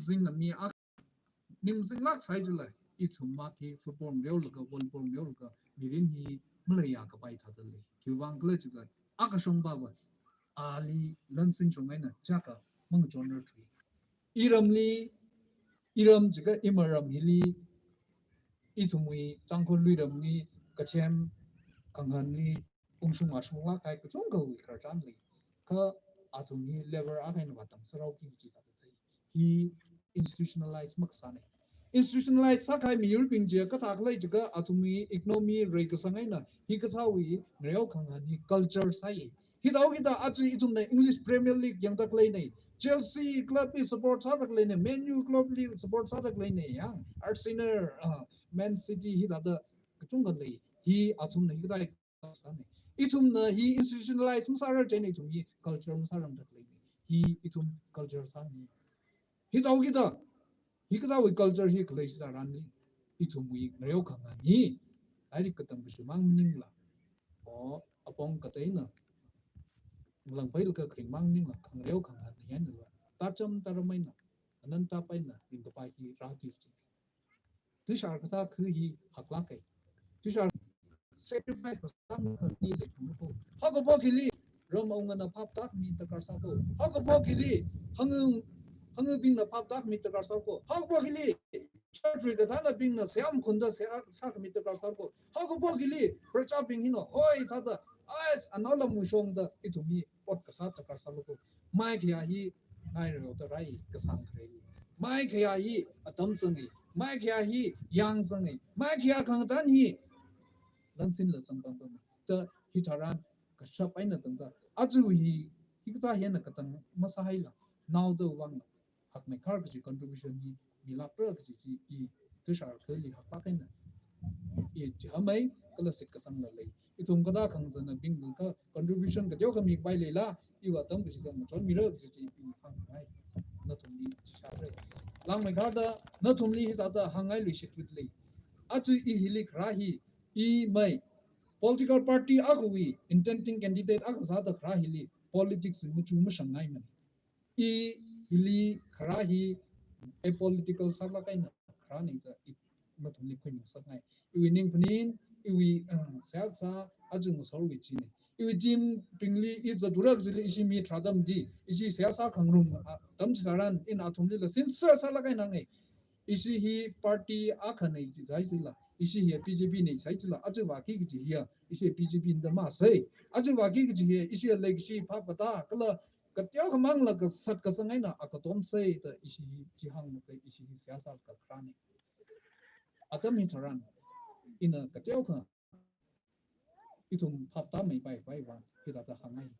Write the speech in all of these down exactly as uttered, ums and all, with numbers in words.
zingna mi ak, ning zinglāk sāi jila, ithum maki football ngareolaga, volleyball ngareolaga, mirin hi maleiya kapai thāda lei. Khiwuivang khala jiakha, akashong baba, ali lansin shong eina, chaka, mangachonrar thui. Iramli, iram jiakha imaram hili, ithumwui, Tangkhul luiramli, kachem, khanganli, ungshung ashunglāk kahai kachungkhawui khararchan lei. Kha athum hi level akha eina vātang sārao ki kaji thāda thei. Hi institutionalize makasāna. Institutionalize sākahai miyurbing chi kathā khala jiakha athumwui economy reikasang eina hikathāwui ngareo khangan hi culture sāi. Hithāhaokida aja ithumna English Premier League yangda khaleina. Chelsea club li support sāda khaleina, Man U club li support sāda khaleina, ya. Arsenal, ah, Man City hithāda kachungkha lei. Hi athumna hikathā sāna. Ithumna hi institutionalize masārar chieina ithum hi culture masārangda khaleina. Hi ithum culture sāna. Hithāhaokida, hikathāwui culture hi khalei chitharanli, ithumwui ngareo khangan hi, lairik katam kashimang maningla, o, apong kateina, langpai laka kharing mang maningla, khangareo khangan hi yanla, tacham taram eina, ananta paina, ringkapai hi rāthui chi. Tuishar kathā khu hi haklāka. Tuishar sacrifice kasā mani leikhuilu ko. Haokaphok hili, ram awungana phap tākhami darkar sāko. Haokaphok hili, hangu, hangubingna phap tākhami darkar sāko. Haokaphok hili, church wui kathānabingna seihā makhunda seihā sākhami darkar sāko. Haokaphok hili, prajabing hina, hoi sāda, ai, anaolam mushongda, ithum hi, ot kasā darkar sālu ko. Mai khayā hi, ngai reo da rai kasang kharei. Mai khayā hi, atam zangi. Mai khayā hi, yang zangi. Mai khayā khangatan hi, lansin la zang bang bang. Da hitharan, kashap eina tangda. Aja hi, hikathā hina katang masāhaila. Naoda vangla. Hakmeikhar kaji contribution hi, milākra kaji chi i, tuishar khali haklāk eina. I, chi hamai, kala sit kasang la lei. Ithum kathā khangazanabing ka contribution kateokha mikapai leila, iwui atam kachida ngachonmira kaji chi i hāngngai. Nathumli chishāra. Langmeikharda, nathumli hithāda hāngngailui shitwit lei. Aja i hili kharā hi, i mai. Political party akhawui, intending candidate akha sāda kharā hili, politics machu mashangngaimana. I hili kharā hi apolitical sālāk eina kharāna da i nathumli khuinung sakngai. Iwui ningphanin, iwui, uh, seihā kasā, aja ngasorwui china. Iwui team bingli i zatura kajili ishi mi tharā tamji, ishi seihā sākhangarum, ah, atam chitharan, ina athumlila sincere sālāk eina ngai. Ishi hi party akhana jisai sila, ishi hi B J P na jisai sila, aja vāki kaji hiya, ishi B J P na masai. Aja vāki kaji hiya, ishi legacy phap katā, kala kateokha mangla kasat kasang eina akatom sai da ishi hi chihānglaga ishi hi seihā sālaga kharāna. Atam hitharan, ina kateokha ithum phap tāmeipai pai vang, hithāda hāngngai.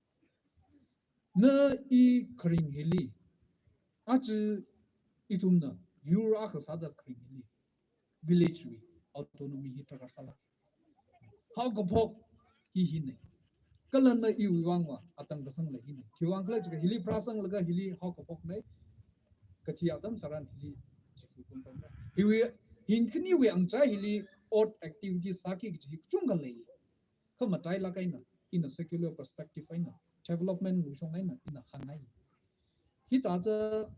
Na i kharing hili, aja ithumna, yur akha sāda kharing hili, village wui autonomy hi darkar sālāk. Haokaphok hi hina. Kala na iwui vangva, atang kasang la hina. Khiwuivang khala jiakha hili pharāsanglaga hili haokaphokna. Kathi atam tharan hili chikhu kumpam. Hiwui, hin khaniwui angachai hili ot activity sāki kaji hi kachungkha lei. Kha matailāk eina, ina secular perspective eina, development mushong eina, ina hāngngai. Hithāda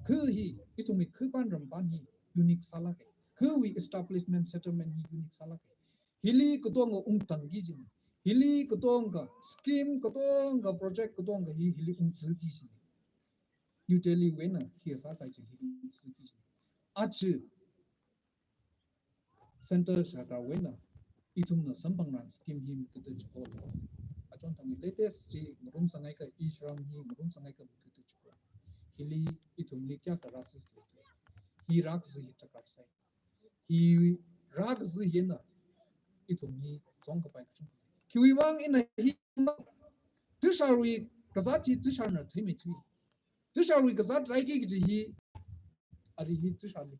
khu hi, ithumwui khu pan ram pan hi, unique sālāka. Khuwui establishment settlement hi unique sālāka. Hili katonga ungtangki jina. Hili katonga scheme, katonga project, katonga hi, hili ungziki jina. New Delhi wui eina, khi sāsai chi hili ungziki jina. Aja, Center Sarkar wui eina, ithumna samphangran scheme hi makatā chiko. Achon thangwui latest chi ngarumsangngai ka, i sharam hi ngarumsangngai ka makatā chiko. Hili ithumli kayākha rāsi lei. Hi rākazi hi darkar sai. Hi rākazi hina ithum hi zongkapai kachung. Khiwuivang ina hi tuisharwui kazāt chi tuisharna theimei thui. Tuisharwui kazāt raiki kaji hi, ari hi tuisharli.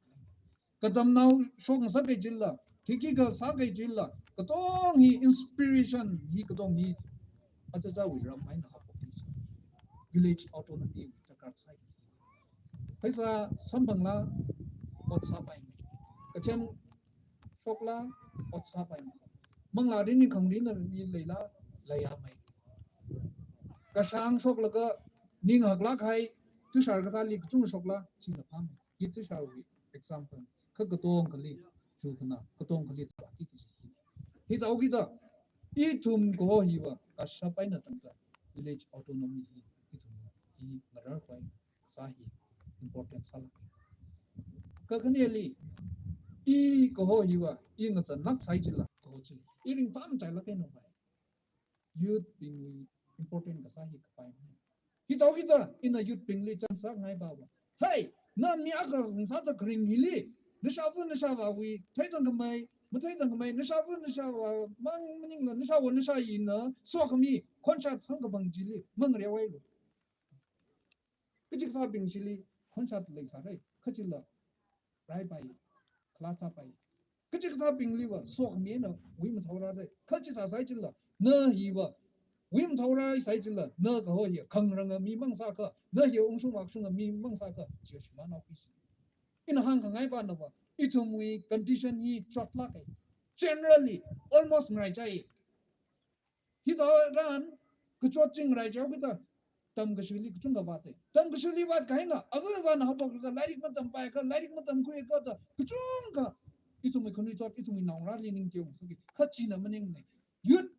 Katamnao shokngasaka jila, khikhi kasāka jila, katong hi inspiration hi katong hi, achacha wui ram eina hapok. Village autonomy darkar sai. Pheisā samphangla, ot sāpai. Kachāng shokla, ot sāpai. Manglā rin ni khangrin ni leila, leiya mai. Kashāng shoklaga, ning haklāk hai, Tushar kathāli kachungkha shokla, china phāmei. Hi tusharwui example. Kha katongkhali, chu khana, katongkhali tsāki kaji hi. Hi thaokida, ithum kaho hiva, kashap eina tangda, village autonomy hi, ithum hi, ngararkhui, kasā hi, important sālāka. Kakhaneli, i kaho hiva, i ngazanlāk sai chila, kaho chi, i ringphāmei chilāk eina vai. Youth bingwui important kasā hi kapai mei. Hi thaokida, ina youth bingli chānsāngai bava. Hey, na mi akha sāda kharing hili, nashāva nashāvāwui, theitang khamei, matheitang khamei, nashāva nashāvā, mang maningla, nashāva nashāyina, sokhami, khonshat samkaphang chili, mangrewailu. Kachikathābing chili, khonshat leisārai, kachila, raipai, khalā tāpai. Kachikathābingliva, sokhami eina, wui mathao rārai, kachithā sai chila, na hiva, wui mathao rāsai chila, na kaho hi, khangarānga mi mang sākha, na hi ungshung makshunga mi mang sākha, chi shimānao pi chi. Ina hāngkhangai panava, ithumwui condition hi chotlāka. Generally, almost ngaraichai. Hi tharan, kachot chi ngaraichao kida, tamkashili kachungkha vāta. Tamkashili vātkahai eina, avāvana haophok kha, lairik matampai kha, lairik matamkhui kha da, kachungkha, ithumwui khanuithot, ithumwui naongarāli ningteo sāki. Kha china maningnei. Youth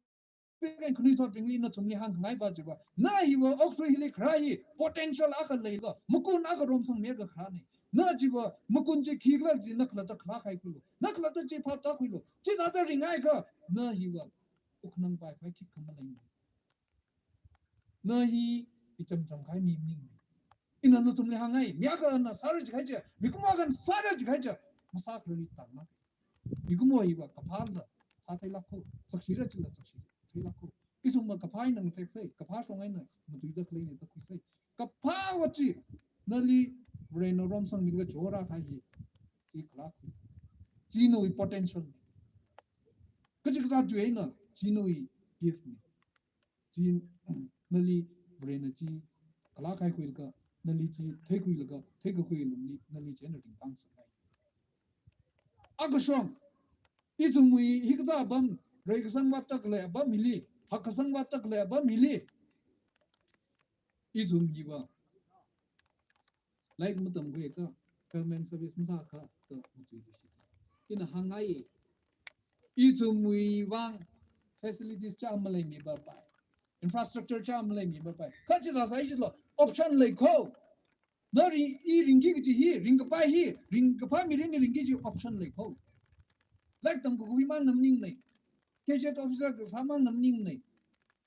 bing khanuithotbingli nathumli hāngkhangai pa chiva, na hiva okathui hili kharā hi potential akha leila, makun akha romsangmi akha kharānei. Na chiva, makun chi khikhala chi na khalatta khalākhaikhuilu. Na khalatta chi phaptākhuilu. Chithāda ringhaiakha, na hiva, uknang pai pai khikha malei. Na hi, icham chamkahai mi maningnei. Ina nathumli hāngngai, mi akhana sāra jikahai chi, mikumo akhana sāra jikahai chi, masākharar tangna. Mikumo hiva kaphāla, phātheilāka, sakshira chila sakshi theilāka. Ithumva kaphā eina ngaseksai, kaphā shong eina matuida khaleina da khuisai. Kaphāva chi, nali Varena romsangmilaga chora thai hi, chi khalāka. Chi nawui potential. Kachikathā tui eina, chi nawui gift nei. Chi nali Varena chi khalākhaikhuilaga, nali chi theikhuilaga, theikakhui lungli, nali chieina ringphāngasakngai. Akha shong, ithumwui hikathā apam, reikasang vātda khalei apam hili, hakkasang vātda khalei apam hili, ithum hiva, lairik matamkhuiakha, government service masāakha, da matuiluishit. Ina hāngngai, ithumwui vang facilities chiyākha maleimipapai. Infrastructure chiyākha maleimipapai. Kha chithā sai chila, option leikho. Na ri-, i ringki kaji hi, ringkapai hi, ringkapai mirinli ringki kaji option leikho. Lairik tamkakhui mangna maningnei. Gazetted officer kasā mangna maningnei.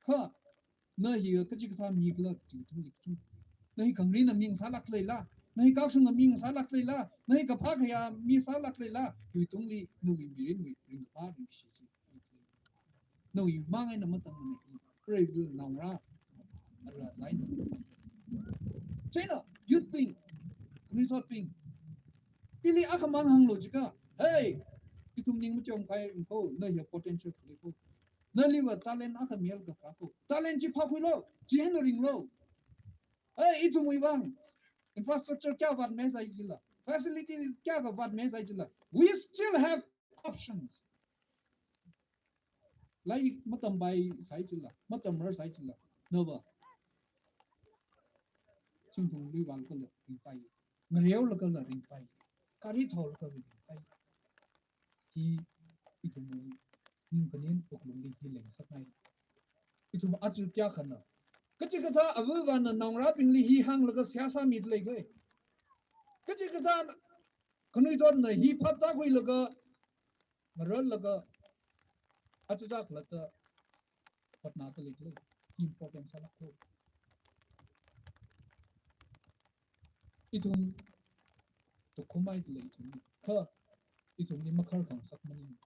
Kha, na hi kachikathā mikhala kaji kathum hi kathum. Na hi khangarina mi ngasālāk leila. Na hi kakashunga mi ngasālāk leila. Na hi kaphā khayā mi sālāk leila. Hiwui tungli nawui mirinwui ringkapai ringkashi chi. Nawui mang eina matammanei. Preiva naongarā. Ara zaina. Chieina, youth bing, khanuithotbing. Ili akhamang hānglu jiakha, hey, ithum ning machongpai kho, na hi potential khalei kho. Naliva talent akha mihaolāka kho. Talent chi phākhuilu, chieina ringlu. Hey, ithumwui vang, infrastructure kayākha vātmi sai chila, facility kayākha vātmi sai chila, we still have options. Lairik matampai sai chila, matamrar sai chila, nava. Chingthung lui vālakhala ringpai. Ngareolaga la ringpai. Gari thaolaga ringpai. Hi ithumwui ning phaning wuklungli hi leisakngai. Ithum aja kayākhana, kachikathā avāvana naongarābingli hi hānglaga seihā sāmida leikhala. Kachikathā khanuithotna hi phaptākhuilaga, ngararlaga, achichā khalatta hotnada leikhala. Hi important sālāka. Ithum tukkhuimeida lei ithumli. Kha, ithumli makharkhangasak maning.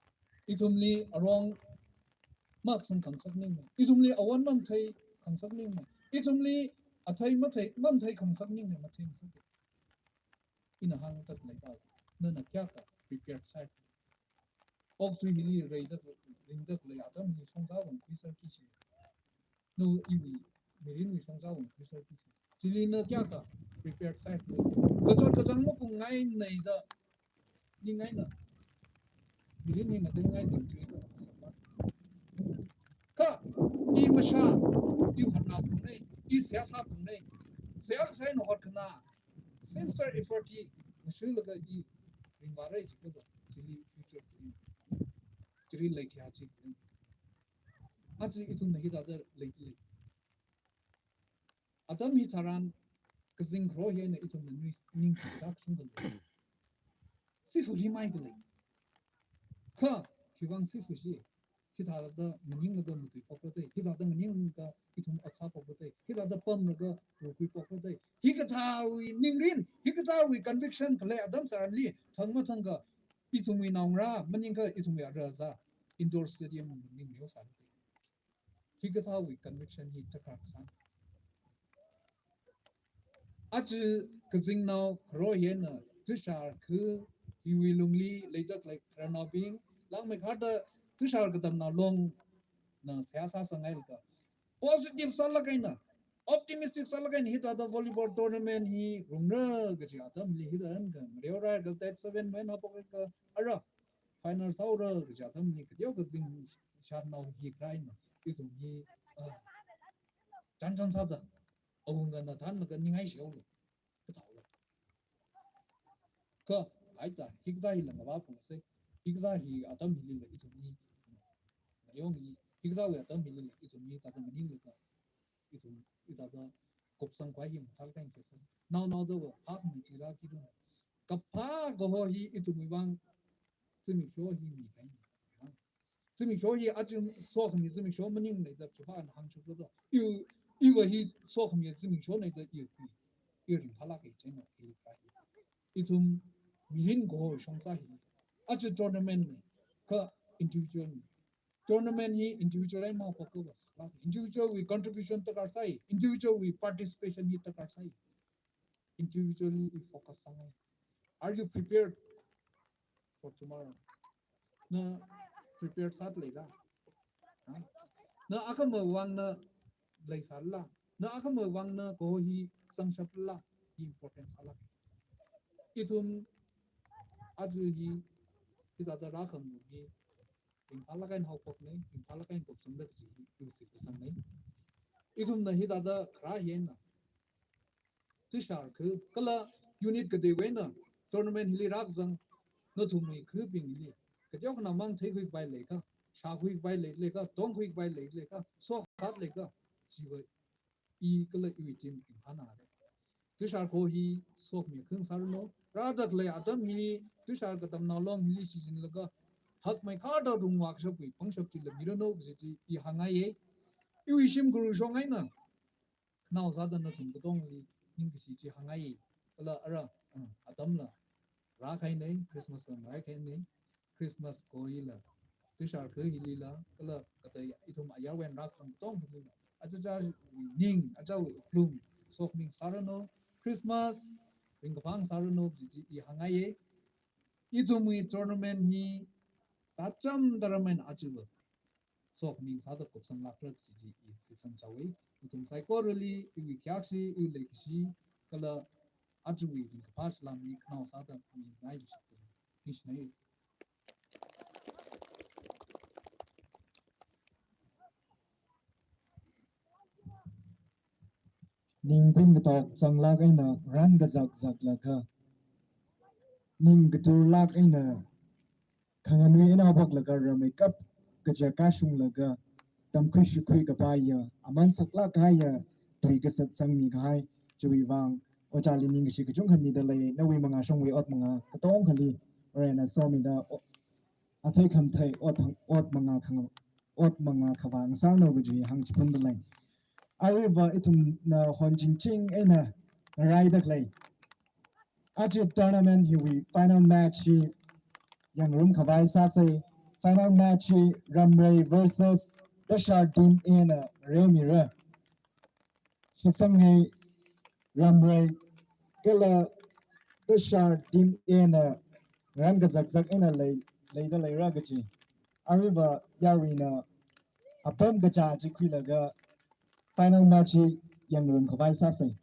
Ithumli arong makasangkhangasak maning. Ithumli awon mamatheikhangasak maning. Ithumli athei mathei, mamatheikhangasak maning, matheingasak. Ina hāngda leida, nana kayākha prepared sāi. Okathui hili reida, ringda khalei atam hi shongzā vāng khuiserki chi. Na iwui, mirinwui shongzā vāng khuiserki chi. Chili na kayākha prepared sāi. Kachot kachāng maphungngainei da, ningngaina. Mirin hi ngateingaining tui da. Kha, i mashā, i hotnā phungnei, i seihā sā phungnei. Seihā kasā eina hotkhanā, sincere effort hi ngashilaga i ringvāra jiakha, chili future hi, chili leikhiya chi. Aja ithumna hithāda leili. Atam hitharan kazing kharā hi eina ithumna ning, ningshida kashungkha. Sifu rimeida lei. Kha, khiwuivang sifu chi, hithāda nganinglaga matuiphokra dei, hithāda nganinglaga ithum ot sāphokra dei, hithāda pamlaga rukhuiphokra dei. Hikathāwui ningrin, hikathāwui conviction khalei atam tharanli, thangmathangkha ithumwui naongarā maningakha ithumwui ara sā, indoor stadium maningyo sāra dei. Hikathāwui conviction hi darkar kasā. Aja kazingnao kharā hi eina Tushar kha hiwui lungli leida khalei khararnaobing, langmeikharda Tushar Katamnao Longna seihā sāsangngailaga, positive sālāk eina, optimistic sālāk eina hithāda volleyball tournament hi rungra kaji atamli hithāda ngareorai kha date seven men haophokra kha ara final sāhaora kaji atamli kateokha zingshatnao hi kharā eina ithum hi, ah, chānchān sāda, awungana thanlaga ningai shihaolu, kathāhaolu. Kha, aita, hikathā hila ngavā phungsei, hikathā hi atam hilila ithum hi, ngayong hi, hikathāwui atam hilila ithum hi, thāda nganinglaga, ithum, hithāda kupsang khavai hi mathālāk eina khuisang. Naonaoda va, hak mi chila kidung. Kaphā kaho hi ithumwui vang, zimiksho hi mikahai. Zimiksho hi aja sokhami zimiksho maningmana da khipāna hāngshapra da. Iwui, iwui hi sokhami zimiksho na da iwui, iwui ringphālāka chieina, iwui kha hi. Ithum mirin kaho shongza hi. Aja tournament na, kha individual na. Tournament hi individual eina mahaophok kha va sālāk. Individual wui contribution darkar sai, individual wui participation hi darkar sai. Individually focus sāngai. Are you prepared for tomorrow? Na prepared sāda leila? Ha? Na akhama vang na leisāla? Na akhama vang na kaho hi zangshapla? Hi important sālāk. Ithum aja hi, hithāda rākhangarum hi, ringphālāk eina haophokna, ringphālāk eina kupsangda kaji hi, iwui shitkasangnei. Ithumna hithāda kharā hi eina Tushar kha, kala unit kateowui eina tournament hili rākazang nathumwui khabingli, kateokhanamang theikhuikapai leikha, shākhuikapai lei, leikha, tongkhuikapai lei, leikha, sokhat leikha, chiwui i kala iwui team ringphānāra. Tushar kaho hi sokhami khangasā sāranu, rāda khalei atam hili Tushar Katamnao Long hili shichinlaga, hakmeikharda rungvākashapwui pangshap chila miranu kaji chi i hāngngaiya. Iwui shimkhur shong eina, khanao sāda nathum katongli ningkashi chi hāngngaiya. Kala ara, um, atamla rākahaina, Christmas la rākahaina, Christmas kaho hila, Tushar kha hilila, kala katei ithum ayarwui eina rākazang katong hilila, aja aja ning, aja wuklung, sokhami sāranu, Christmas ringkaphā sāranu kaji chi i hāngngaiya. Ithumwui tournament hi tacham tharan eina aja va sokhami sāda kupsanglākra kaji chi i shitsang chaowa. Ithum saikorali, iwui khayākshi, iwui leikashi, kala ajawui ringkaphā salam hi khanao sāda mingai kaji chi. Hi shinai. Ning ping katok zanglāk eina ran kazak zaklaga, ning kathurlāk eina khanganui eina haophoklaga rameikap kaja kashunglaga, tamkhui shukhui kapaiya, aman saklāk kahaiya tui kasat zangmi kahai, chiwui vang ojāli ningkashi kachungkha mida lei, nawui mangāshongwui ot mangā katongkhali Varena somida o-, athei khamthei ot phang-, ot mangā khang-, ot mangā khavā ngasāranu kaji hāngchiphunda lei. Aruiva ithumna honchingching eina ngaraida khalei aja tournament hiwui final match hi yangngarum khavai sāsei. Final match hi Ramrei versus Tushar team A na reomira. Shitsangngai Ramrei kala Tushar team A na ran kazak zak eina lei, leida leira kaji. Aruiva yaruina apam kachā chi khuilaga final match hi yangngarum khavai sāsei.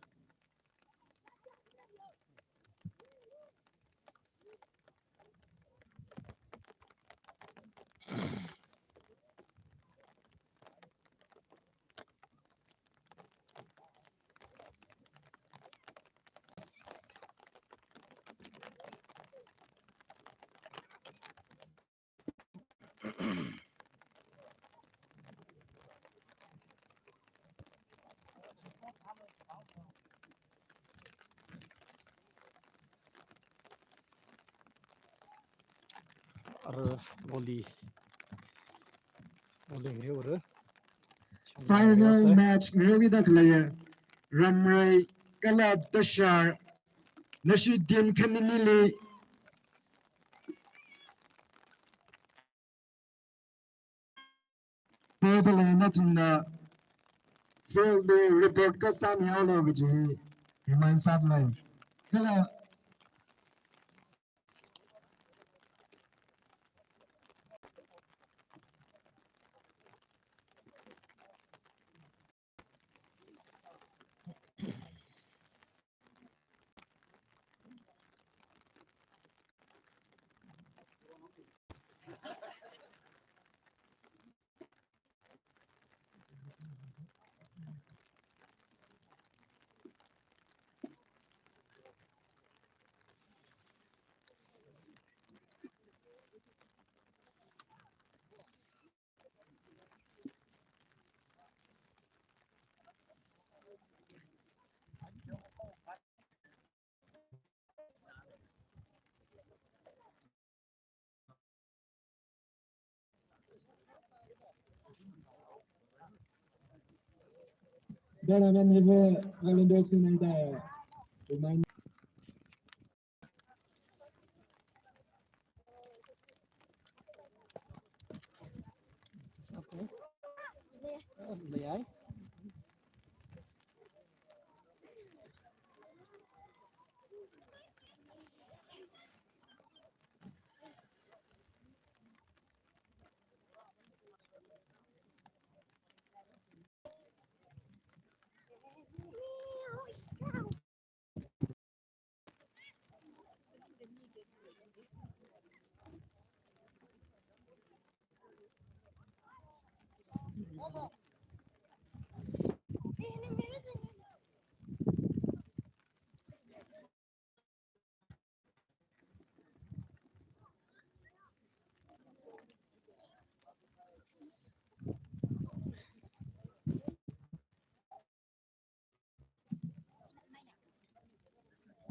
Ara volley. Volley ngareo ra. Final match ngareokida khalei Ramrei kala Tashar, nashi team khaninili. Pāda lei nathumna field li report kasāmihaolu kaji remind sāda lei. Kala Dana man hive volunteers ko naida. Remind.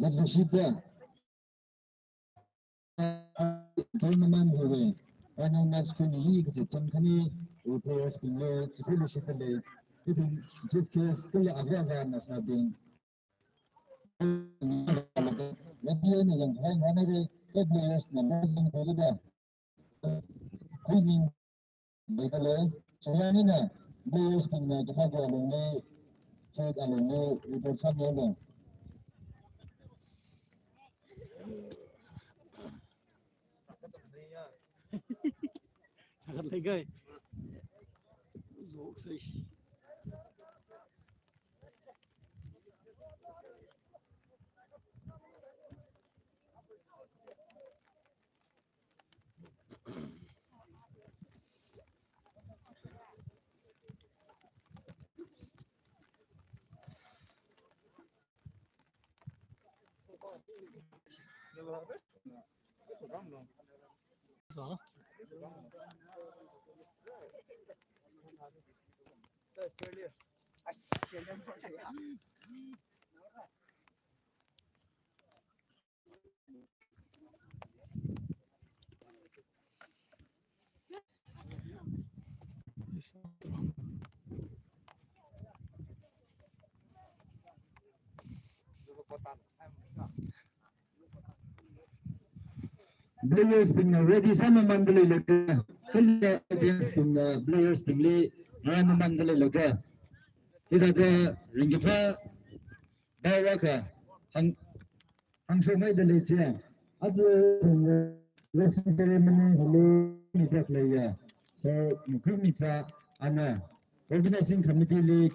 Leadership ya. Tournament hive. Final match khani hi kaji team khani, players bing le, chief leadership le, ithum chief guest kala ava ava na sabing. Ladiyo na yang hai ngana re, ke players na mazing ko le ba. Cleaning, leida lei, chaya nina, players bingna kathā ko alungli, field alungli, report sāmihaolu. Sakat lei kai. Zok sai. Players bingna ready sāmamānda leilaga, kala audience bingna players bingli rāmamānda leilaga, hithāda ringkaphā bawaka hāng, hāngshokngaida lei chiya. Aja closing ceremony holo mi tak leiya. So, Mukru Mitsa ana organizing committee li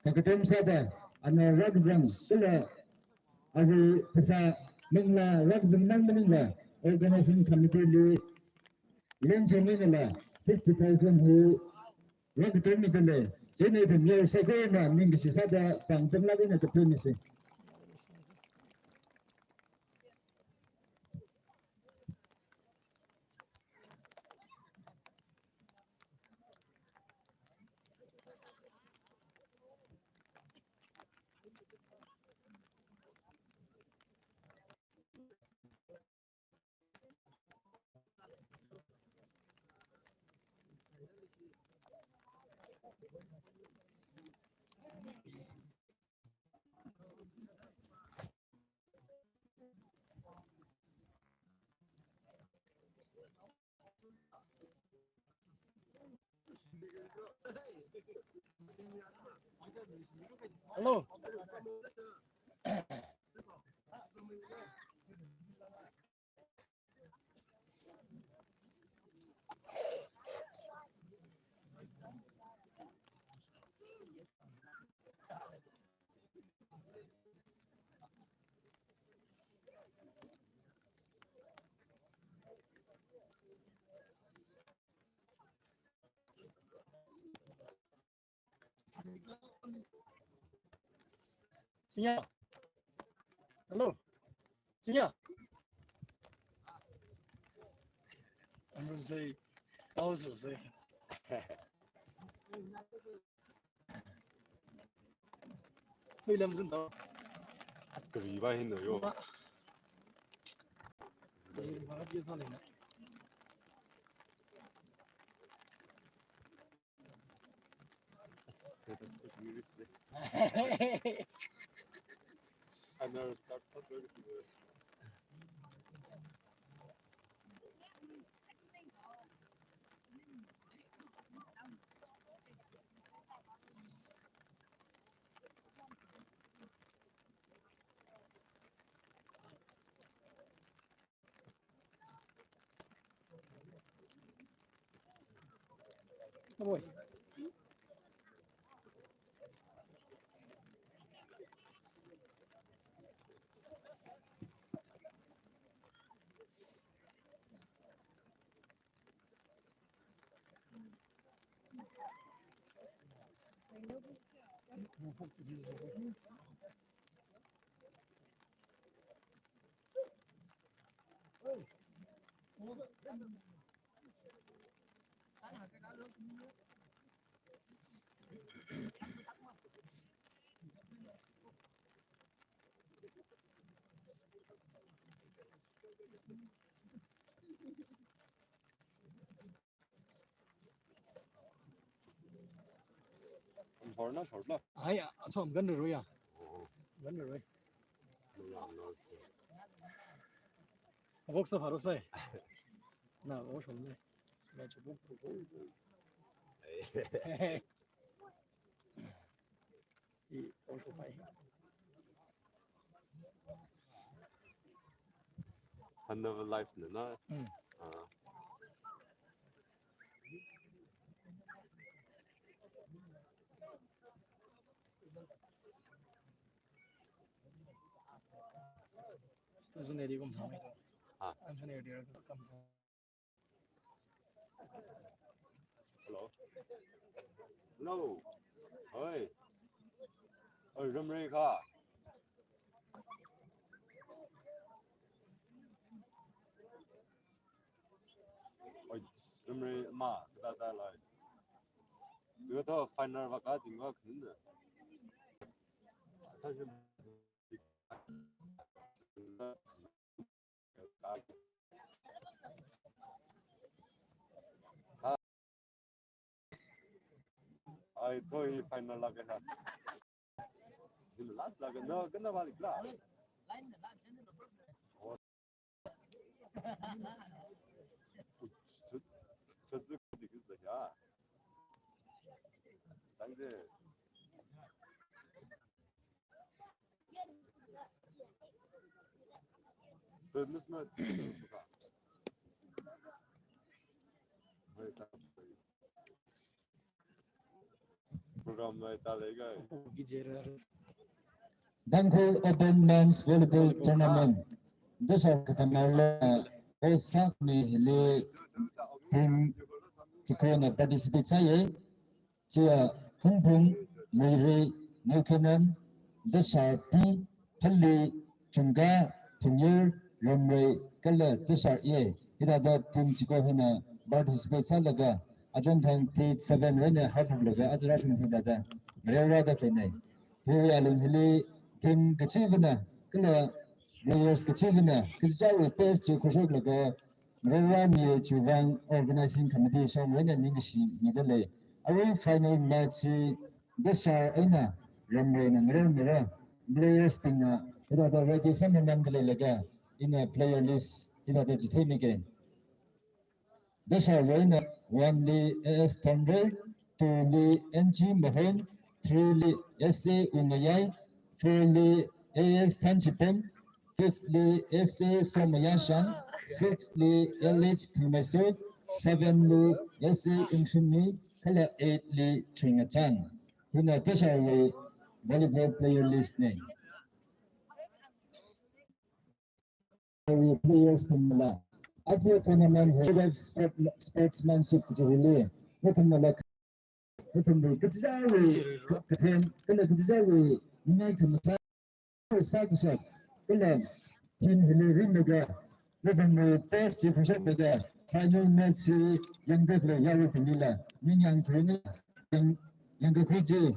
kakatom sāda ana rākazang kala awui phasā maningla rākazang mang maningla organizing committee li lensho maningla fifty thousand hi rākatom mida lei. Chieina ithum miyur saikora ningkashi sāda pāng tamlāk eina kapemisi. Hello. Junior. Hello. Junior. I'm from say, I was from say. Wait, I'm in the. Ask me why he know you. Wait, what is on it? Status is seriously. I never start something. Oi. Short na, short na. Ai, athum gan ru ya. Oh. Gan ru. Work sa pharo sai. Na, work shom ne. Sma chu book, book, book. Hey. I, work shom pai. Another life na, na? Mm. Ah. Isn't it, you come down? Ah. I'm trying to come down. Hello. Hello. Oi. Oi, Ramrei kha. Oi, Ramrei ma, ta ta lai. Chiwui thāda final va ka ting va khun na. Sa shi Ai, thoi final lāka ha. Last lāka, no, kana balik la. Chut, chut, chut, ya. Tangde. Program mai ta leiga. Tangkhul Open Men's Volleyball Tournament. Dasa katamala, o sak me hele, team chikona participate sāya. Chiya Hungpung, Meirei, New Canaan, Dasa P, Phalli, Chungkha, Thungyur, Ramrei, kala Dasa A. Hithāda team chiko hina participate sālaga, achon thang T seven wui eina haophoklaga, aja rāshung hithāda, Meirei rāda khainai. Hiwui alung hili team kachivana, kala players kachivana, kachichāwui best chi khuishoklaga, Meirei rāmi chiwui vang organizing committee shongwui eina ningkashi mida lei. Arui final match chi Dasa eina ramreina ngararmira, players bingna hithāda ready sāmamanda leilaga, ina player list hithāda chitheimige. Dashāwui eina one li A S Thonrei, two li N G Mahon, three li S A Wungayai, four li A S Thanchipam, fifth li S A Somayashang, sixth li L H Thangmeiso, seven li S A Ungshunmi, kala eight li Thringachan. Hina dashāwui volleyball player list ne. Players tumla. Aja tournament hi sport-, sportsmanship kaji hili. Nathumla, nathumwui kachichāwui, kathem, kala kachichāwui ningai khamachā sākashap, kala team hili rinlaga, nazangwui best chi khuishoklaga, final match chi yangda khalei yaruibinglila ningyāng khuini, yang, yangkakhui chi.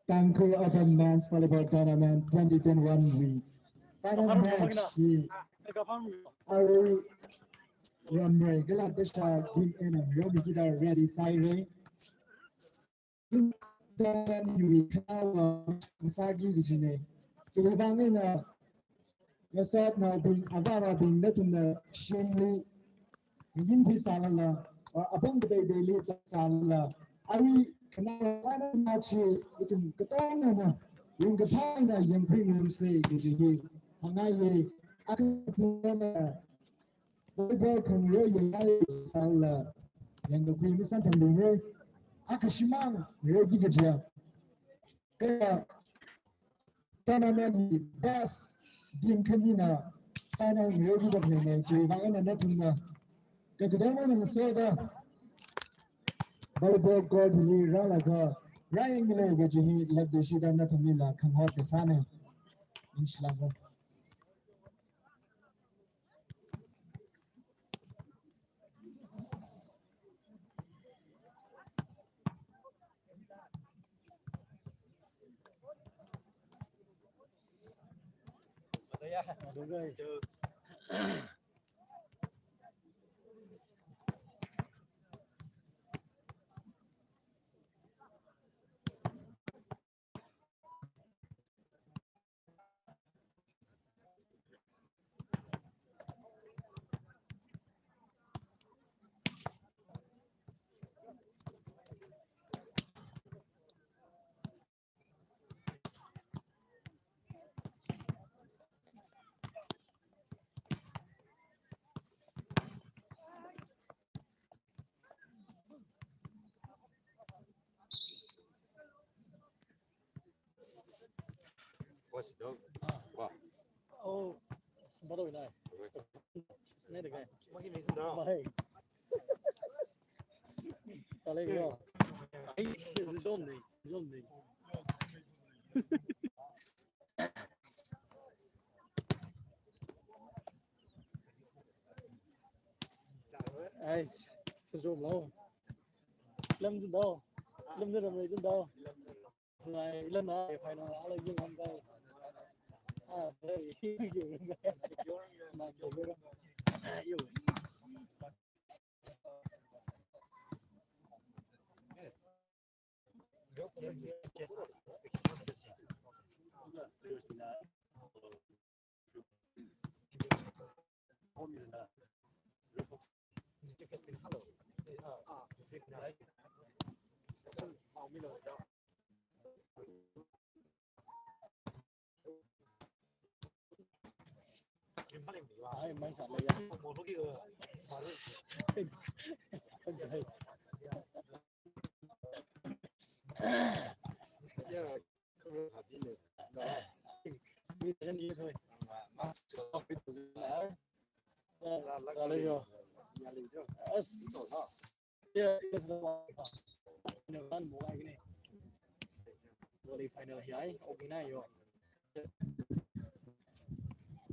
Tangkhul Open Men's Volleyball Tournament twenty twenty-one wui final match hi Arui Ramrei kala Dashāwui eina ngararmida ready sāhaira. Tournament wui khanaowa sāki kajina. Chiwuivang eina ngasotnaobing, avāva̱bing nathumna shimli mirin khuisālala, a, apong kateiteili zatsālala, arui khanaowa eina chi ithum katongana ringkaphā eina yangkhui ngarumsa kaji hi hāngngaiya. Akha volleyball khangareo yangngai sālala, yangkakhui masanthambingre, akha shimān ngareoki kajiya. Kha tournament hi best team khanina final ngareokida khaleina, chiwuivang eina nathumna kakatongana ngasoda volleyball court hili rālaga rāyangmilu kaji hi latluishida nathumlila khangahot kasāna. Ningshilāka. What's the dog? Wow. Oh, somebody with that. Snake again. What he makes him down? Bye. Tale go. Ai, zomni, zomni. Ai, zomlo. Lam zindao. Lam zindao, lam zindao. Sai, lam na, final, ala yung ham kai. Ah, sai, yung ham kai. Na, yung ham kai. Ah, yung. Ai, mai sa le ya. Ai, Ni thoi. Zale yo. As. Ya, ya, final mo ai ni. Volley final hi ai, okay na yo.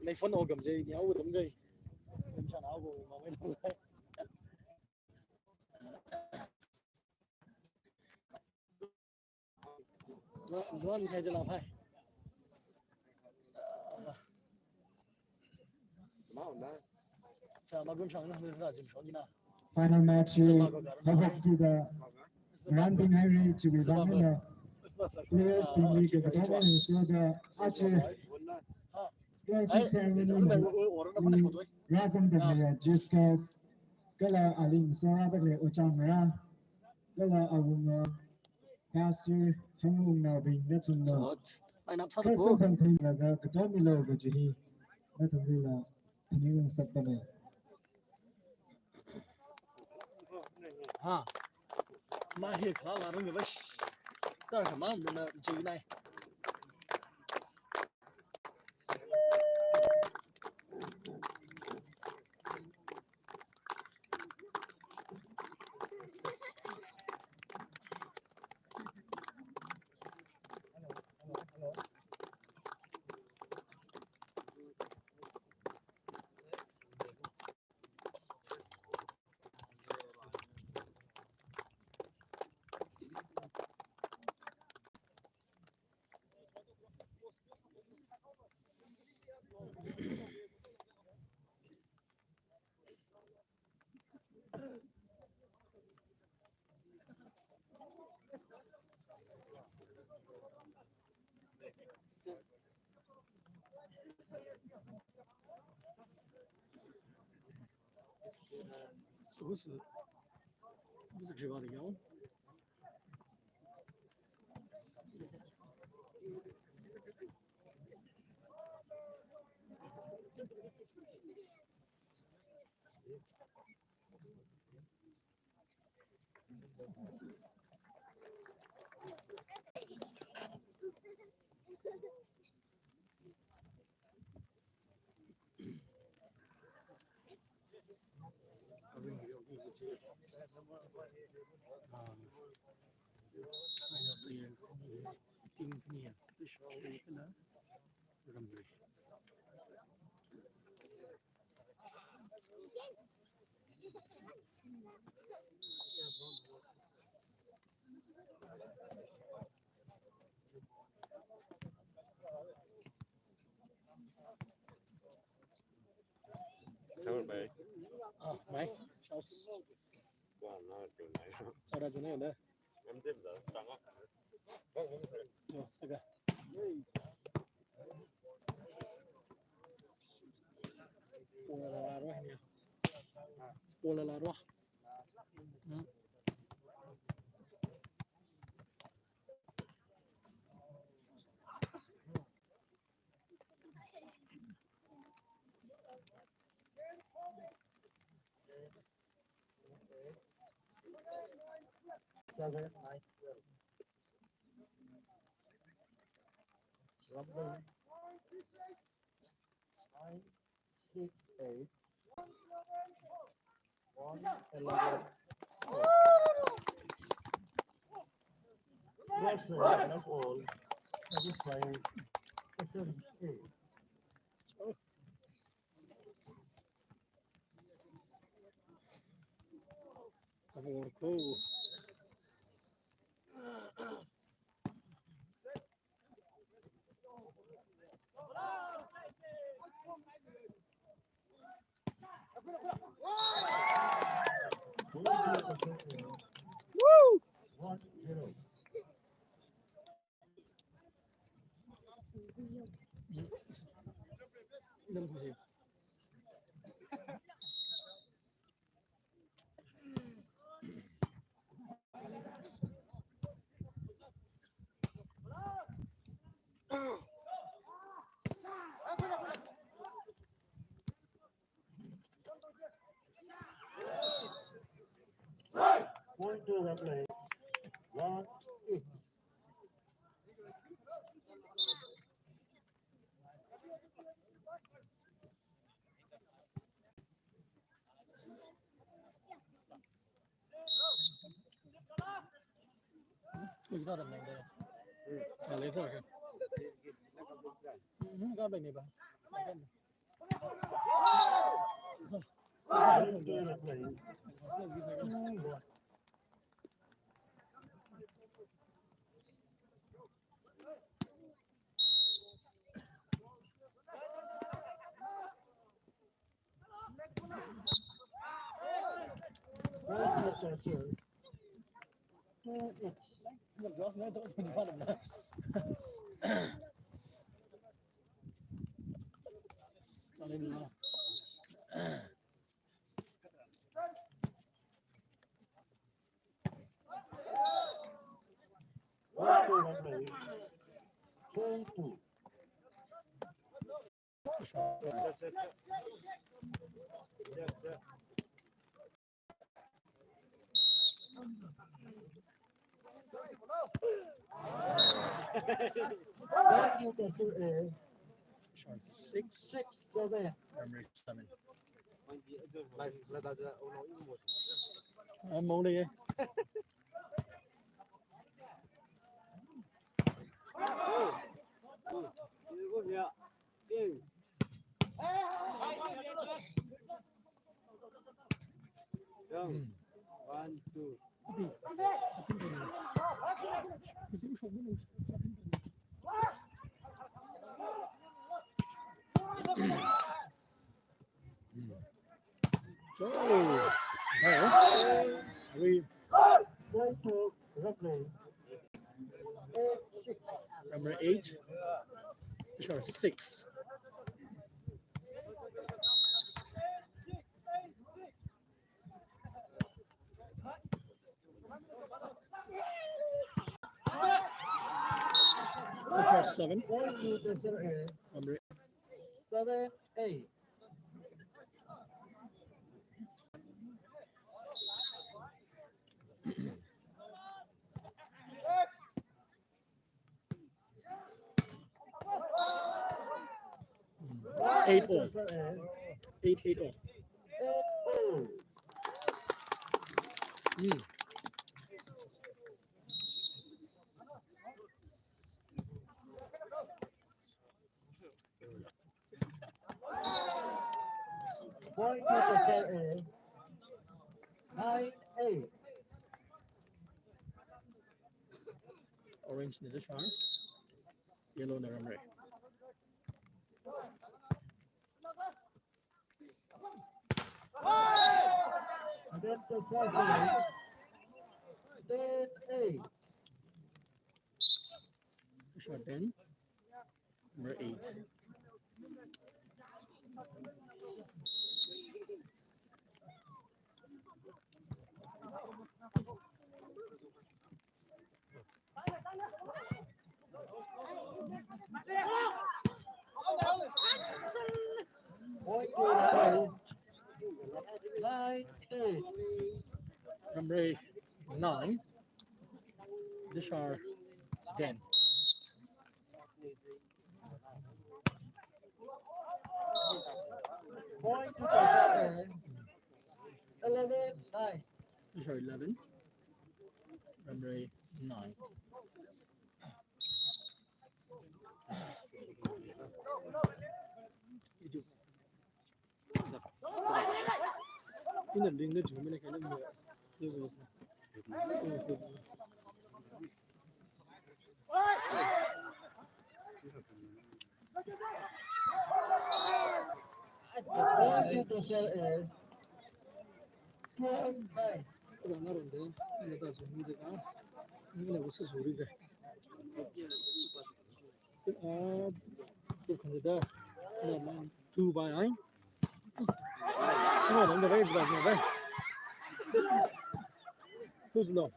Nei phone o gam jai, ni au gam jai. Gam shan au go ma mai. Luan khai jala phai. Cha magum shang na, na zim shong ina. Final match hi habak kida round bing hairi chiwi bang na. Players bingli ke kathoma ni so da ache closing ceremony hi razam da ya Jeff Gas kala aling so ra bak le ochang ra kala awunga Pastor Hangungnaobing nathumna. Line up sāda kasā ko. Sangphinglaga kathomilo kaji hi nathumlila phaningung sāda lei. Ha. Ma hi khala rung bash. Tar khamam na jinai. So, who's the, who's the Gribari girl? Sure, bye. Ah, bye. Thanks. Wah, na, tu, na. Cara tu ni ada. Em, tim dah, tangga. Yo, tega. Pola la ruah ni. Pola la ruah. Hmm. Seven, nine, twelve. Rumble. Nine, six, eight. One, eleven. That's all. That is five. Seven, eight. Aborto. Woo! Point to Ramley. One each. Kita ada main dia. Hmm. Ah, later, okay. Hmm, kan main ni ba. So, Short six. Primary seven. I'm only One, two. So, hey, we number eight, sure, six. Seven. Number seven, eight. Eight all. Eight, eight all. Mm. Point to the nine eight. Orange ni dishar, yellow na ramrei. That's the second. Ten eight. Short ten. Number eight. Number nine. Dishar ten. Point to the eleven nine. Dishar eleven. Ramrei nine. Ina ringda jumina kaina mo. Ina ronde, ina ta zumida ka, ina wusa zuri ka. Ah, tu kandida, ina man two by nine. Ina ronde, raise das na, who's no?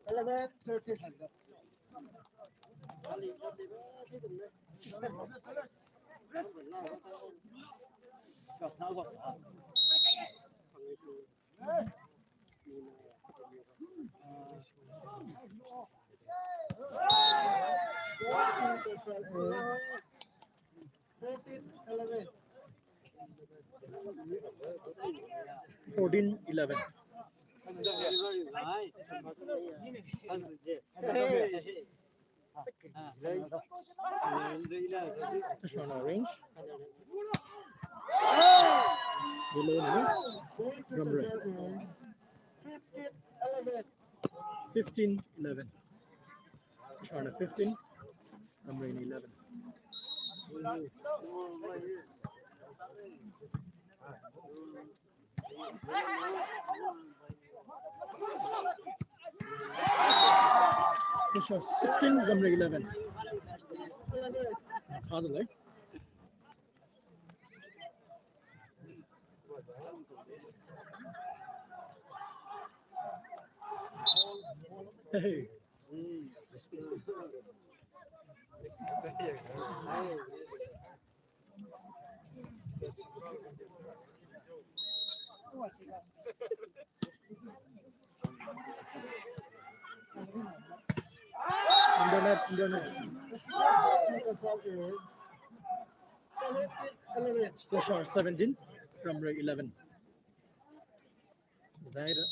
Eleven thirty. Fourteen eleven. That's on orange. Below now. Ramrei. Fifteen eleven. Sharna fifteen. Ramrei eleven. That's a sixteen, Ramrei eleven. That's hard, eh? Hey. Internet, internet. Tushar seventeen, Ramrei eleven. There.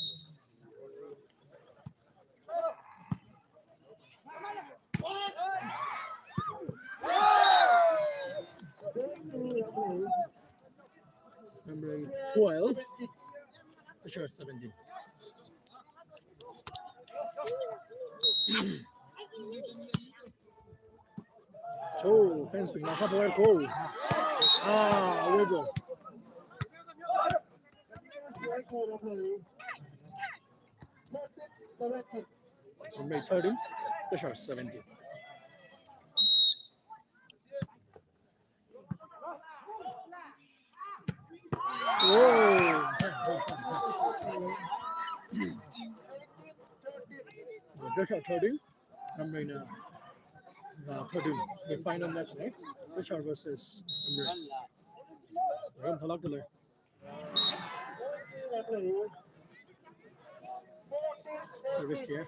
Ramrei twelve, Tushar seventeen. Cho, fence wing, nasa boy, go. Ah, away go. Ramrei thirteen, Tushar seventeen. Whoa. Tushar thirteen, Ramrei na, uh, thirteen. The final match, right? Tushar versus Ramrei. Ram thalak thalak. Service here.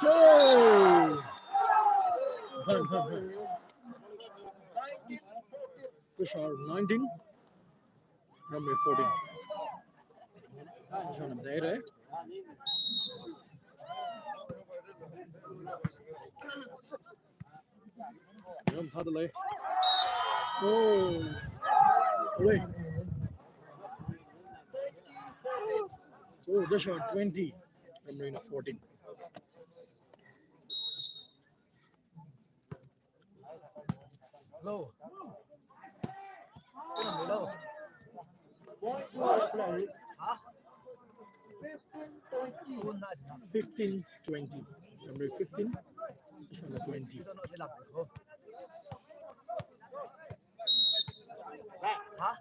Cho! Done, done, done. Tushar nineteen, Ramrei fourteen. Tushar number eight, eh? Ram thada lei. Oh. Away. Oh, Tushar twenty. Ramrei na fourteen. Hello. Hello. Huh? Fifteen twenty. Ramrei fifteen, Tushar twenty. Huh?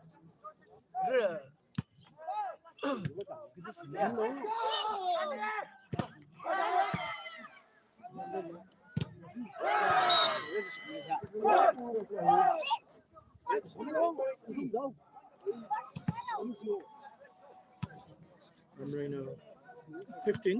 Ramrei na fifteen.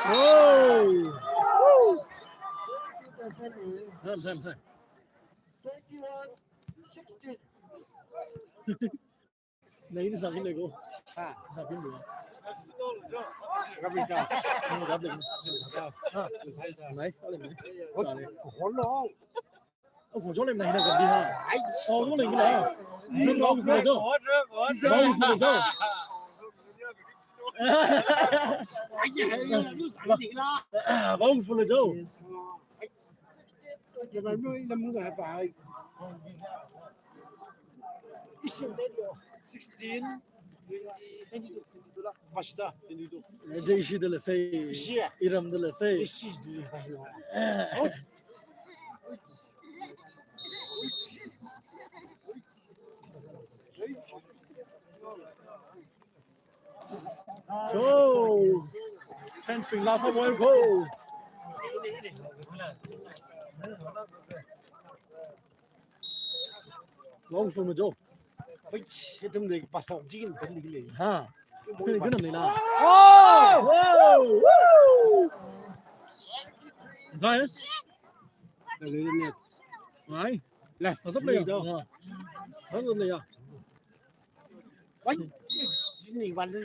Oh! Time, time, time. Nai ni sāphinlei ko. Ha. Sāphinlei. Kapita. Ni kapita. Ha. Nai, kapita. Ko, ko lo. Oh, ko jole nai na kapita. Ai. Oh, jole nai la. Zin lo ko jo. Lo ko jo. Ai, ai, ai, lu sa ni la. Lo ko jo. Sixteen, twenty, twenty-two la. Mashita, twenty-two. Jai ishi da la sai. Ishi. Iram da la sai. Ishi da la sai. So, fans bing last of all goal. Long for Majo. Wait, item de pasta jin pemni le. Ha. Kuni kuni na. Oh! Woo! Guys. Left. Left. Asap le ya. Asap le ya. Wai, ni wan ni.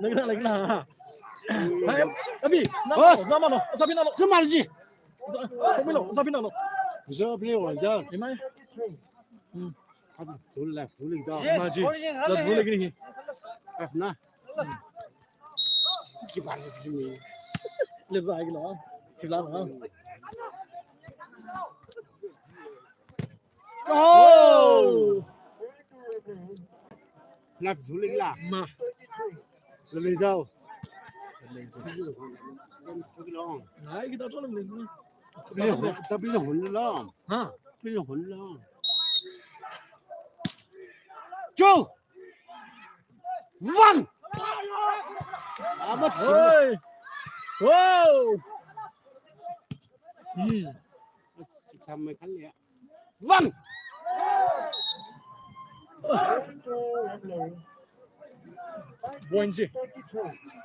Nagna, nagna. Hai, abi, sna, oh, sna mano, sabi nalo. Sna marji. Sabi lo, sabi nalo. Sabi lo, ja. Imai. Hmm. Kan, tu left, tu left. Marji. Left, tu left ni. Left na. Kibar ni. Left lagi lo. Kibar lo. Go! Left zuling la. Ma. Lelei zau. Lelei zau. Ai, kita tu lelei zau. Tapi dah hon la. Ha? Tapi dah hon la. Go! One! Amat. Oi! Wow! Hmm. Sampai kan ya. One! Point ji.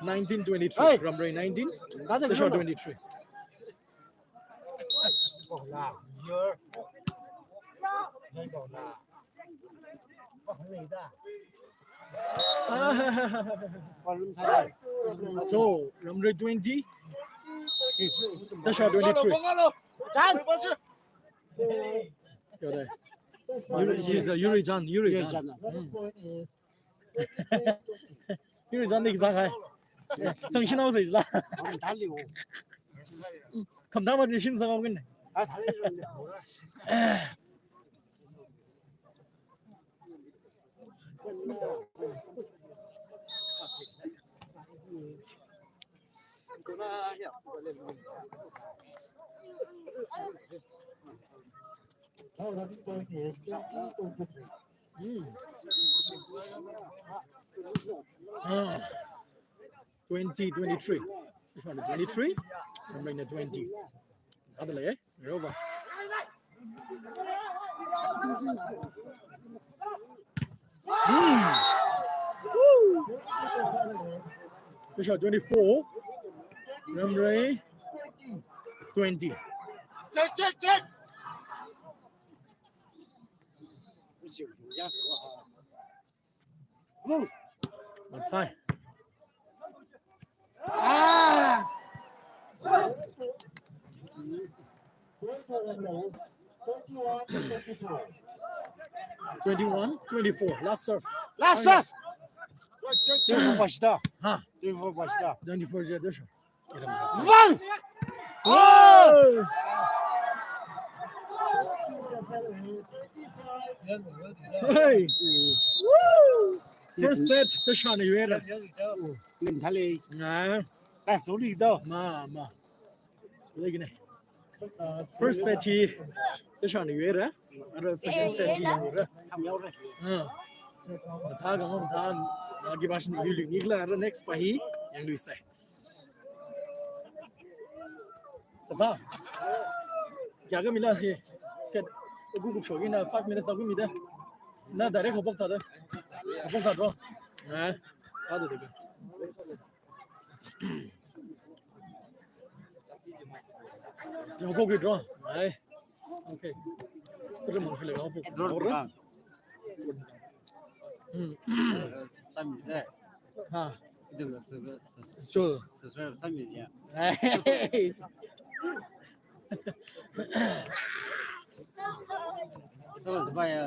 Nineteen twenty-three. Hey! Ramrei nineteen. Dasha twenty-three. So, Ramrei twenty, Dasha twenty-three. Yuri, he's a Yuri Jan, Yuri Jan. Yuri Jan. Yuri Jan ni kisa kai. Sang shin hao sai la. Kham dama shin sang hao kin. Hmm. Ah. Twenty twenty-three. This one twenty-three. Ramrei na twenty. Ada lagi, eh? Yoba. Hmm. Woo. Dasha twenty-four. Ramrei twenty. Check, check, check. Mathai. Ah! Twenty-one twenty-four. Last serve. Last serve. Twenty-four pashita. Ha. Twenty-four pashita. Twenty-four je, Dasha. One! Oh! Hey! Woo! First set, Dasha na yuira. Lim thale. Nga. That's only though. Ma, ma. Lagi ne. First set hi Dasha na yuira. Ara second set hi Yang yuira. Ham yaora. Ha. Mathā kahāng mathā, nagi bash ni yuli ni kala, ara next pa hi Yang luisai. Sasa. Kayākha mila hi. Set. Aku kuk shogi na five minutes aku mida. Na direct hopok thāda. Hopok thāda. Eh. Ada deh. Yang kok withdraw. Ai. Okay. Terus mau pilih apa? Draw orang. Hmm. Sami se. Ha. Itu lah se. Sure. Sami ya. Hai. Itu lah sebab ya.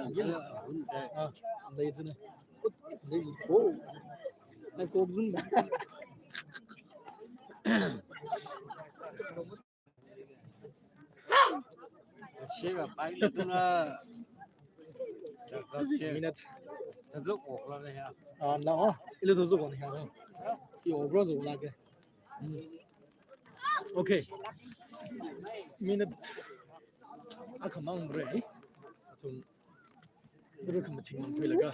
Ah, dari sini. Dari sini. Oh. Hai, kok zin. Shega pai lutuna. Minute. Tazuk okla le ya. Ah, na, oh, ilu tazuk okla ya. Yo, bro, zuk la ke. Hmm. Okay. Minute. Akhamang bre. Athum Ruk mathing mang pui laga.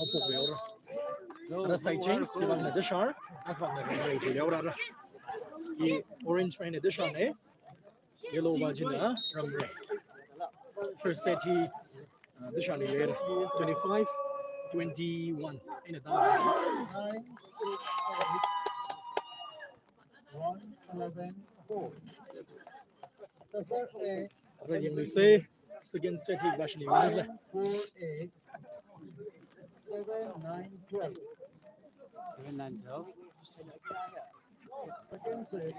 Apok yaora. Ara side change, iwang na Dishar, akhavang na Ramrei chi yaora ra. I orange mai na Dishar ne, yellow ba china Ramrei. First set hi, uh, Dishar ne yaora. Twenty-five twenty-one. Ina ta. One, eleven, four. Ara yangluise, second set hi bash ni wala. Four, eight, seven, nine, twelve. Seven, nine, twelve.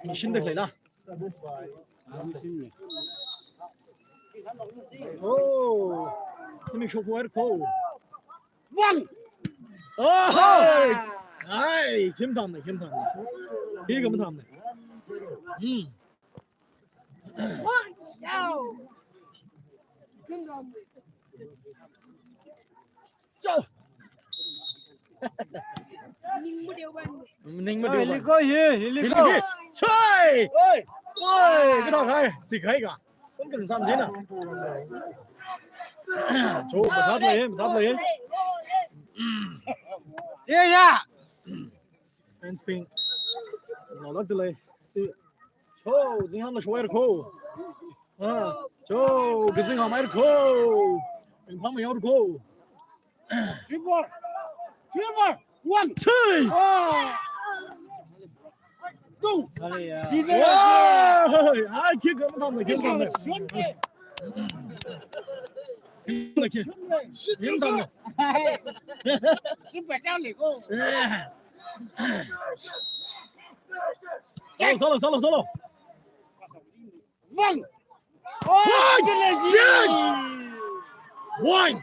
Machine da khlei la. Ah, machine ne. Oh, simi shok war ko. One. Oh! Ai, kim tham ne, kim tham ne. Hi kim tham ne. Hmm. One. Kim tham ne. Chao. Ning mu deu ban. Ning mu deu ban. Liko hi, liko. Choi. Oi. Oi, kada khai, si khai ka. Kum kang sam jina. Cho, matat lei, matat lei. Ye ya. Fans ping. Nolak delay. Chi. Cho, zingham na shwai ko. Ah, cho, zingham ai ko. Ping pong mai ko. Three ball. Three ball. One. Two. Ah. Tung. Sorry, ya. Delay. Wow! Ai, kick kam tham na, kick kam tham na. Shun de. Kick kam tham na. Shun de. Shun de. Shun de. Shun de. Solo, solo, solo, solo. One. Oh, one.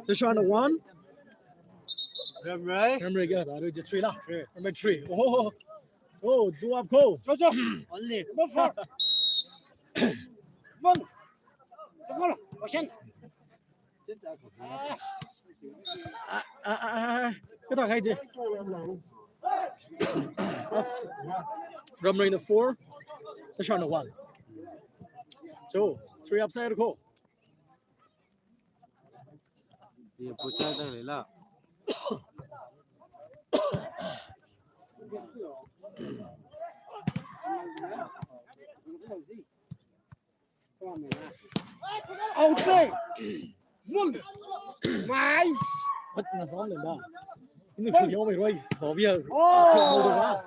Dishar na one. Ramrei. Ramrei kya tha? Ramrei three la. Three. Ramrei three. Oh, oh, oh. Oh, two up ko. Cho, cho. Only. Number four. One. Cho, go. Ocean. Ah, ah, ah, ah. Kata khai je. As Ramrei na four, Dishar na one. Cho, three upside ko. Ye pucha ta le la. Out there. Mung. Nice. What na song le ba? Inu shu yong mai roi. Ko bia. Oh.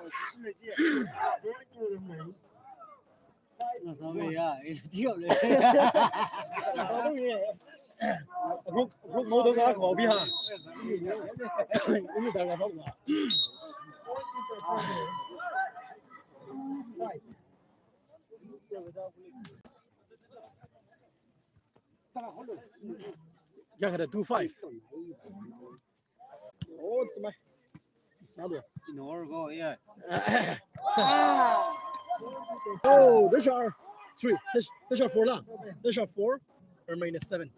Na song le ya. Ina tiu le. Na song le. Ruk, ruk mo do ga ko bia. Inu da ga song ba. Kya kare, two five. Oh, it's my, it's not well. In order go, yeah. Oh, Dishar three. Dish-, Dishar four la. Dishar four. Ramrei na seven.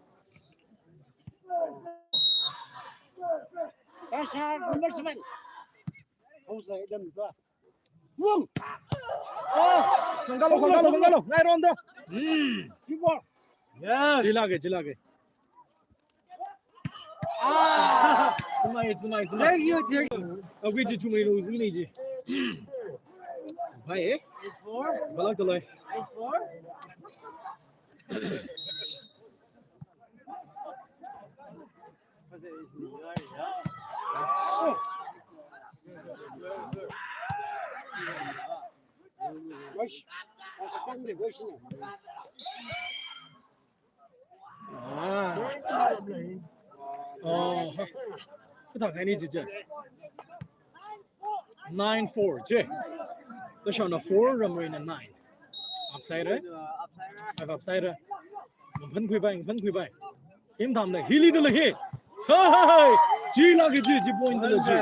Dishar number seven. How's the, let me go. Wrong. Oh. Khangalo, khangalo, khangalo. Ngai ronda. Hmm. Three ball. Yes. Chila ke, chila ke. Ah. Smai, smai, smai. Thank you, thank you. Abhi ji chumai lo zini ji. Bhai, eh? Eight four. Balak to lai. Eight four. Ah. Oh. Kathā kaini chicha. Nine four, che. Tashana four, Ramreina nine. Upside, eh? Have upside, eh? Ngaphan khuibai, ngaphan khuibai. Him tham le, hili de le hi. Hey, hey, hey. Chi lagi chi, chi point de le chi.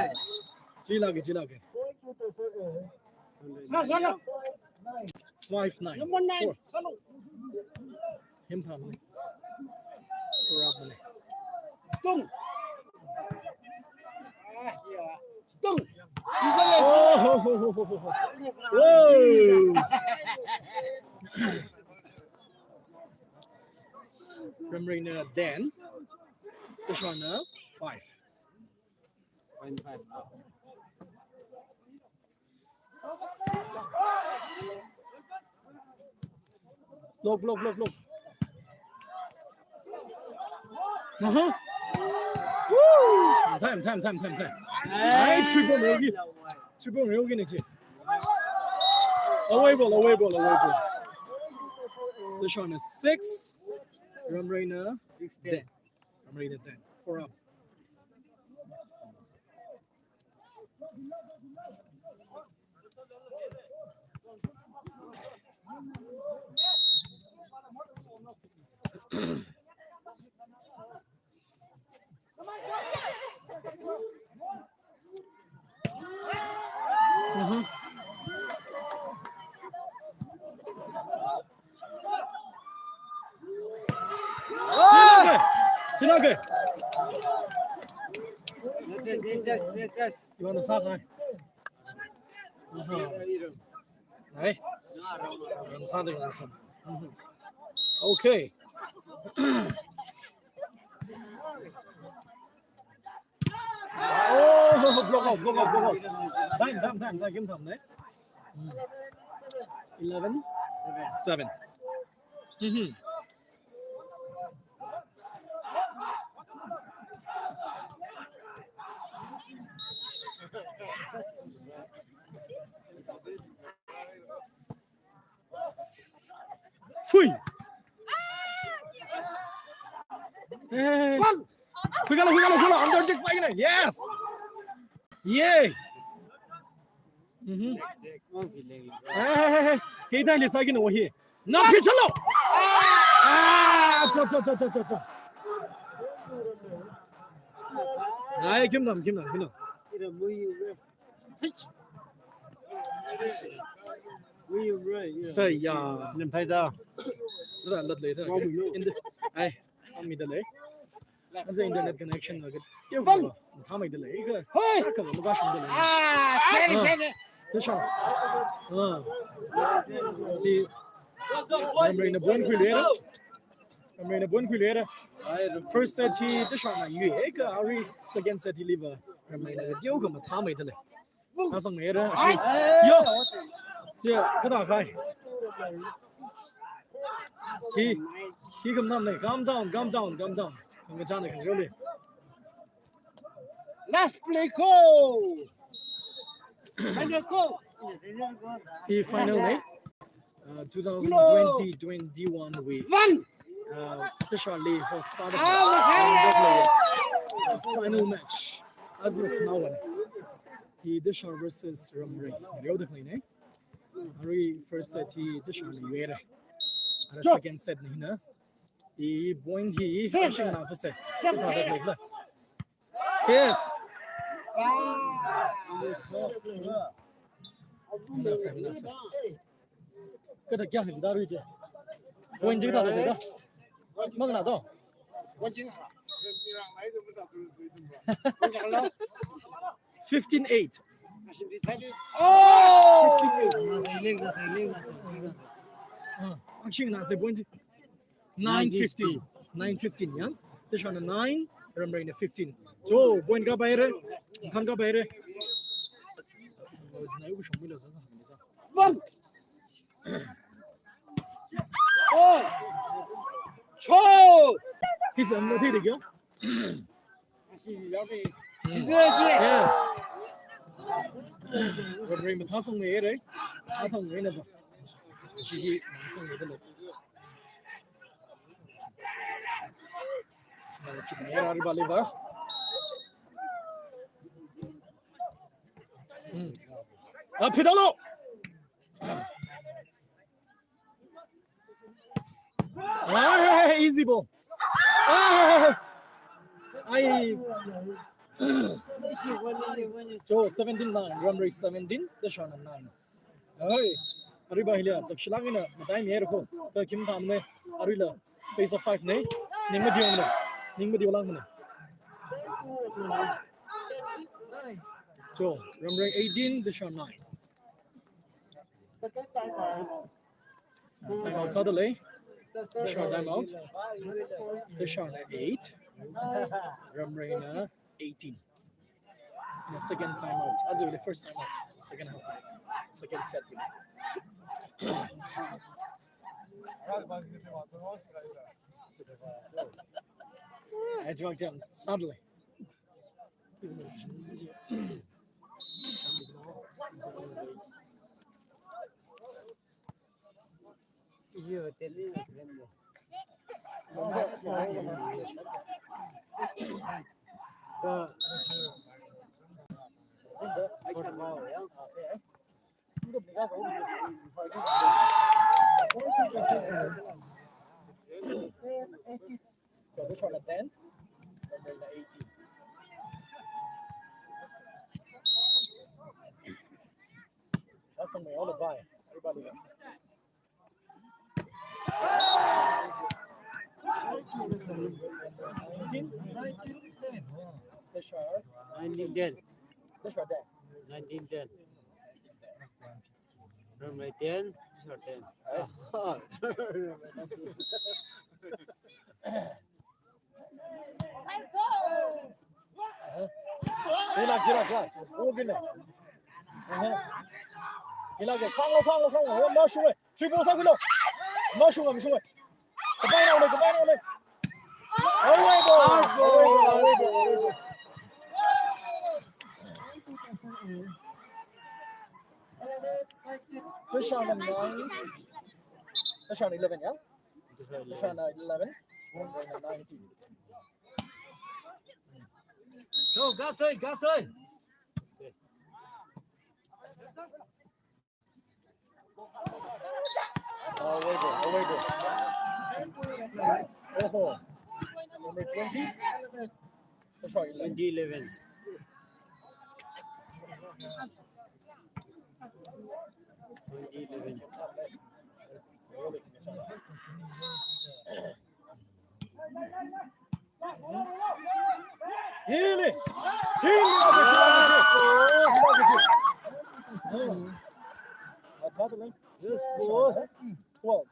Chi lagi, chi lagi. Five nine. Number nine. Four. Him tham le. Four up le. Tung. Ah, yeah. Tung. Oh, ho, ho, ho, ho, ho. Whoa. Ramreina ten. Tashana five. Point five. Block, block, block, block. Uh-huh. Woo! Time, time, time, time, time. Ai, triple yogi. Triple yogi ne chi. Away ball, away ball, away ball. Tashana six. Ramreina ten. Ramreina ten. Four up. Mhm. Chinake. Chinake. Iwui vang sāsai. Aha. Ai. Ram sāsai, ram sāsai. Mhm. Okay. Oh, block out, block out, block out. Time, time, time, time, game time, ne? Hmm. Eleven? Seven. Seven. Mm-hmm. Hui! Hey! One! Hui kala, hui kala, hui kala. Under check side ne. Yes! Yay! Mm-hmm. Hey, hey, hey, hey. Hey, dai le side ne wo hi. Na phichalo! Ah! Cha, cha, cha, cha, cha, cha. Ai, kim nam, kim nam, kim nam. Sai ya. Nim phai da. Ra lat le da. Wow, no. In the, ai, am mi da le. As internet connection la ke. Teo. Bang. Thamai da le. Ka. Hey. Ka ma ka shung da le. Ah, kare, kare. Tashana. Ah. Chi. Ramreina point khuile ra. Ramreina point khuile ra. First set hi Tashana yu e ka ari second set hi liva. Ramreina ka teo ka mathāmei da le. Kasang ne ra, shi. Yo. Che, kada khai. Hi, hi kam nam ne. Calm down, calm down, calm down. Khangachāna khangayole. Last play call. Final call. Hi final ne. Uh, two thousand twenty twenty-one wui, uh, Tashali host sāda, ah, uh, final match. Azu nawan. Hi Tashali versus Ramrei. Reo da khalei ne. Ari first set hi Tashali yuire. Ara second set ni na. Hi point hi, six. Ashing na first set. Six. Yes. Nasa, nasa. Kada kya hai jida rui je. Point jida rui je. Mang na do. Fifteen eight. Oh! Fifteen eight. Ah, action na se point. Nine fifteen. Nine fifteen, ya. Tashana nine, Ramreina fifteen. So, point ka baire, kan ka baire. One. Oh. Cho. He's a no thing again. Yeah. Ramreina mathāsang ne re. Athang ne ba. Shi hi mansang ni dalo. Nang kit ni ra riba leva. Hmm. Ah, phidalo. Ah, easy ball. Ah, ai. Cho seventeen nine, Ramrei seventeen, Dashana nine. Ai, ariba hilia, chak shilang ina, matai mi ko, ka kim tam ne, arila, base of five ne, ning ma diong ne, ning ma diong lang ne. Cho, Ramrei eighteen, Dashana nine. Uh, time out sāda lei. Dashar time out. Dashar na eight. Ramrei na eighteen. In the second time out. As in the first time out. Second half. Second set. It's about jump. Sadly. So this one at ten, and then the eighteen. That's something all about. Everybody. Nineteen. That's right. Nineteen ten. That's right there. Nineteen ten. Ramrei ten, Dashar ten. Ah. Chilak, chilak, chilak. Oh, gini. Aha. Chilak, khanglo, khanglo, khanglo. Oh, mashung e. Triple sa kulo. Mashung, mashung e. Kapai na le, kapai na le. Away ball. Away ball, away ball, away ball. Dashar nine. Dashar eleven, yeah? Dashar eleven. Nineteen. Go, Gasoi, Gasoi. Away ball, away ball. Oho. Number twenty. That's right, eleven. Twenty eleven. Twenty eleven. Really? Chili, chili, chili. Yes, boy. Twelve.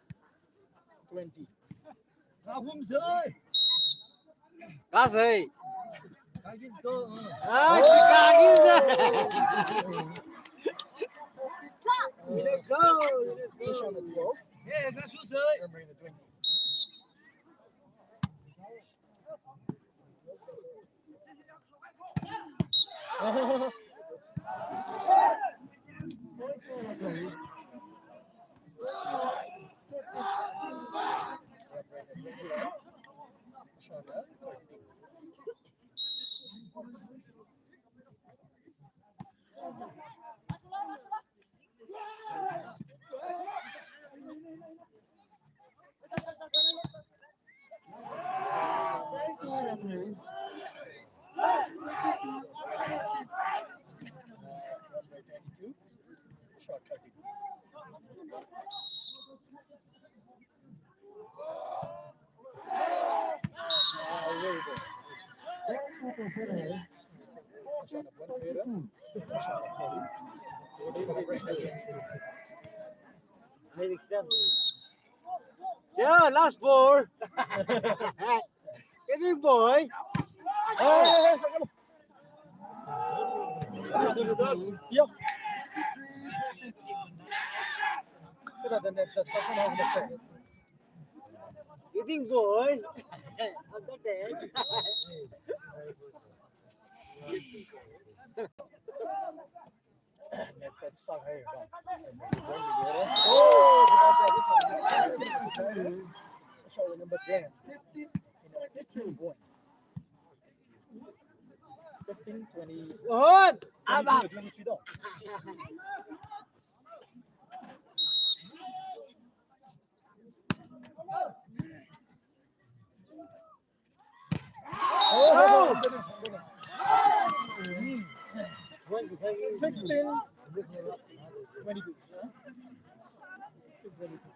Twenty. Kasai. Ah, kaki sa. Let's go. Push on the twelve. Remembering the twenty. Yeah, last ball. Getting boy. Yep. Good at the net, that's such an awesome save. Getting boy. Net that suck, hey, bro. Oh, it's about to, shot number ten. In a fifteen point. Fifteen, twenty. Oh, twenty-two, twenty-three, though. Oh! Sixteen twenty-two. Sixteen twenty-two.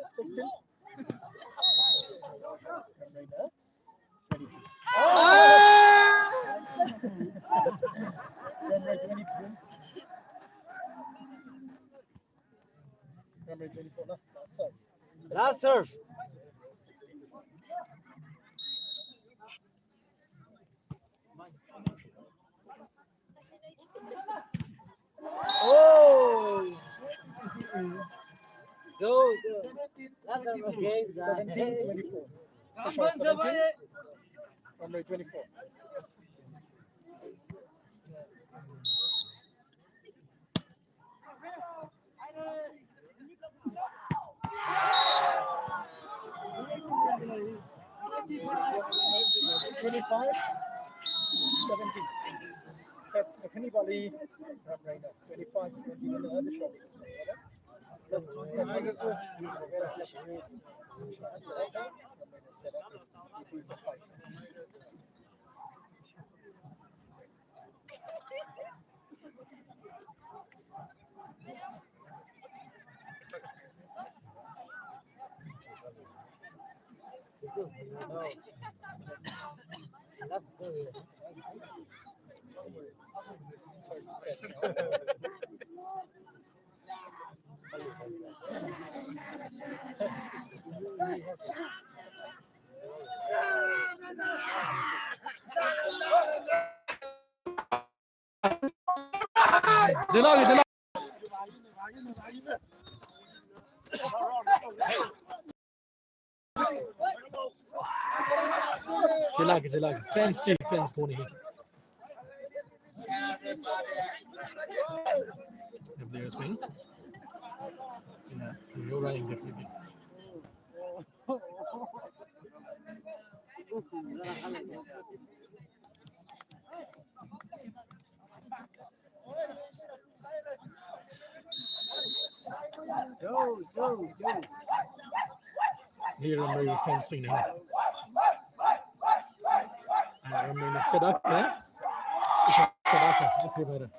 Sixteen. Twenty-two. Ah! Number twenty-two. Number twenty-four. No, last serve. Last serve. Oh! Go, go. Seventeen twenty-four. Pressure seventeen. Number twenty-four. Twenty-five seventeen. Set the Kanibali. Twenty-five seventeen in the other shot. Zela, zela. Zela, zela. Fans, fans, koni. The players win. Ina, you're right, definitely. Yo, yo, yo. Here, Ramri fans bing now. Uh, Ramri na set up, eh? Set up, eh? Okay, brother.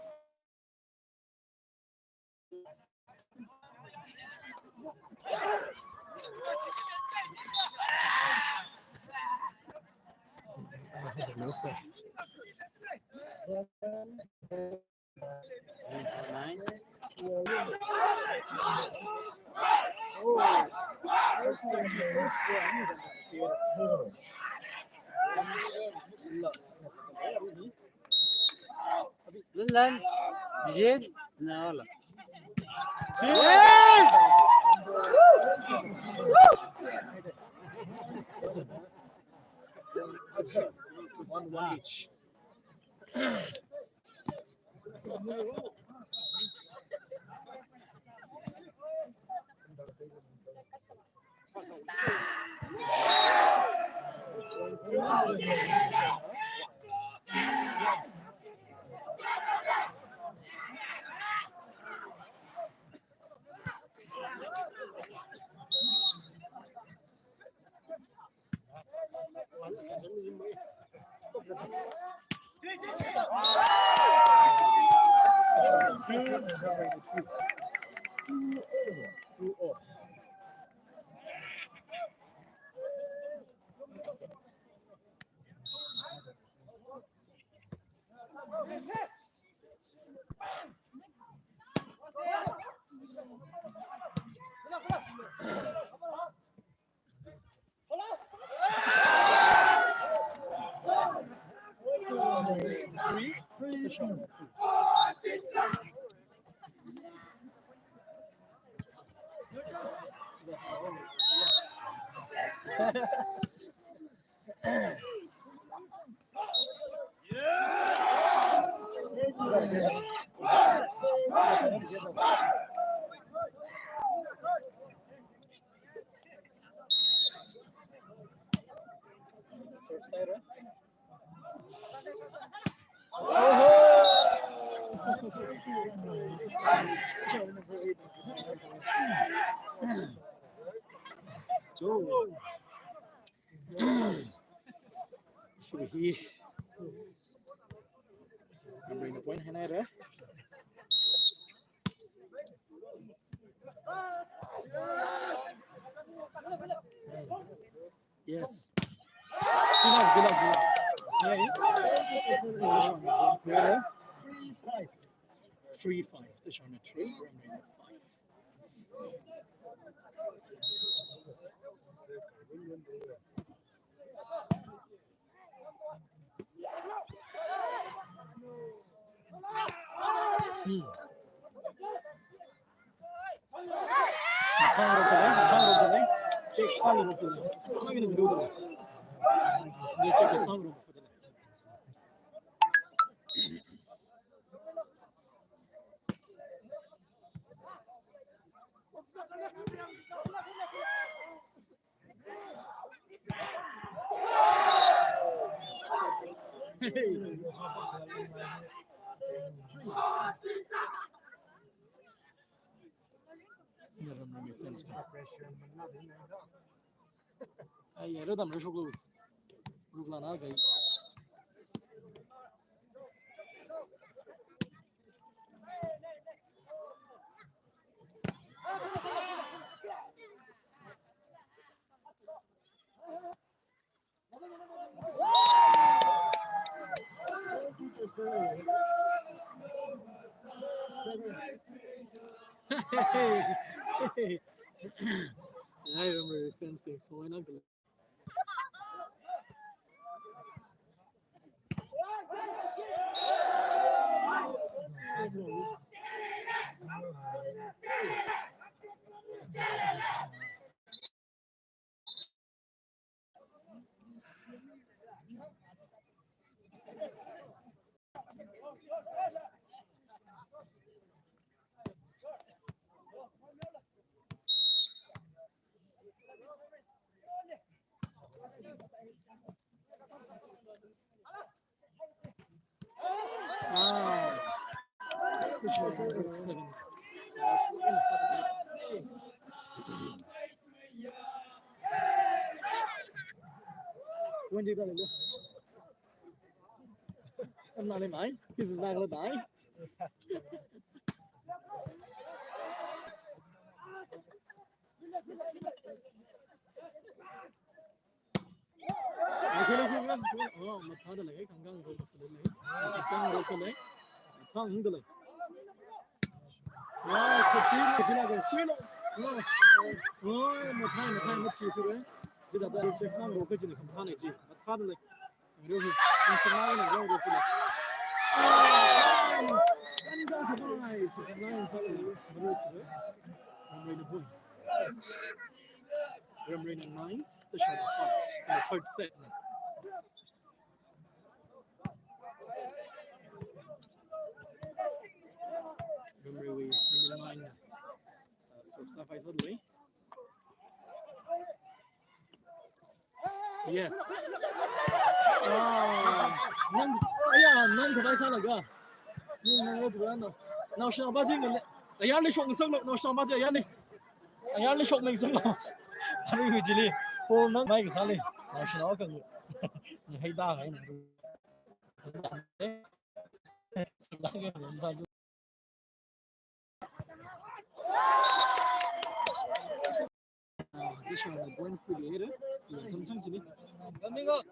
Lan, lan, Jin, na wala. Yes! One, one each. Serve side, right? So, so hi. Remrei na point haira. Yes. Zilak, zilak, zilak. Hey. Three five. Tashona three, Remrei five. Hmm. Mathang rokhalei, mathang rokhalei. Check sāngarokhalei. Sāngarokhalei. Ni check sāngarokhalei. Ai, ai, rādamrei shoklu. Rukla na gai. Ai, Remrei fans bing soina. Ah. Seven. One day, I'm not in mine. He's not gonna die. Oh, mathāda lei, kangkang rokhalei. Kangkang rokhalei. Mathāda lei. Wow, kachina, kachina, kachina. Wow. Oh, mathā, mathā, mathā, chire. Chithāda check sāngarok kachina, kamathāna chi. Mathāda lei. Aruiwui, Sanglaina rokhalei. And that device, Sanglaina sālei. Remrei na point. Remrei na nine, Tashona five. In the third set. Remreiwui, Remrei nine. Uh, serve sāpai sālei. Yes. Ah, nang, aya, nang khavai sālaga. Nang, nang lo tuan lo. Naoshinao pa chi ngale. Ayarli shokngasaklo, naoshinao pa chi ayarli. Ayarli shokngasaklo. Aruiwui chili. Ball nang mai kasāli. Naoshinao kang. Nang haida hai na. Sālaga nang sā. Ah, this one, the point creator. Yeah, come, come to me. Coming up.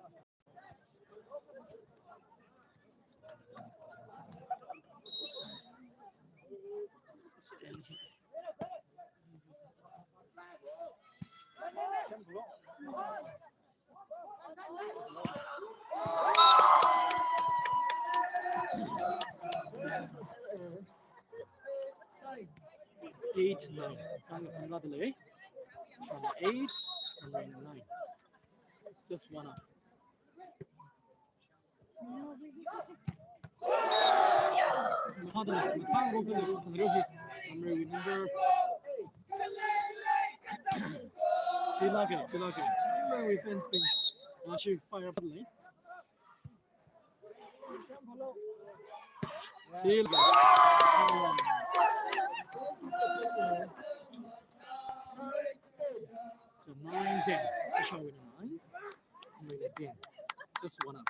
Stand here. Eight, nine. Kang khanglada lei. From eight and then nine. Just one up. Thāda lei, mathāngarokda lei, khangareo hi. Ramreiwui number. Chilāka, chilāka. Ramreiwui fans bing. Nashi fire lei. Chilāka. So nine ten. Dasharwui nine. Ramreina ten. Just one up.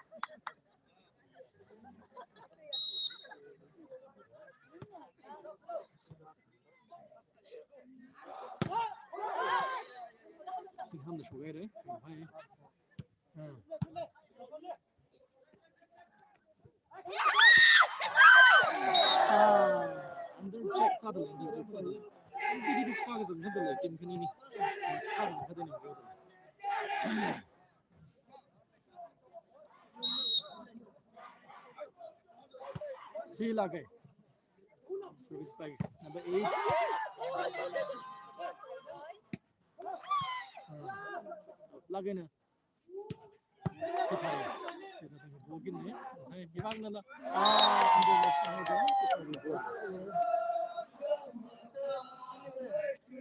Singhamda shokhaira. Hai. Ah. Ah, under check sāda lei, under check sāda lei. Competitive sākazang khangateida lei, team khanini. Sākazang khangateida lei. Chilāka. Service by number eight. Ah, lākahaina. Chithāi. Chithāi, block in ne. Hai, hivang nala. Ah, under check sāhaida.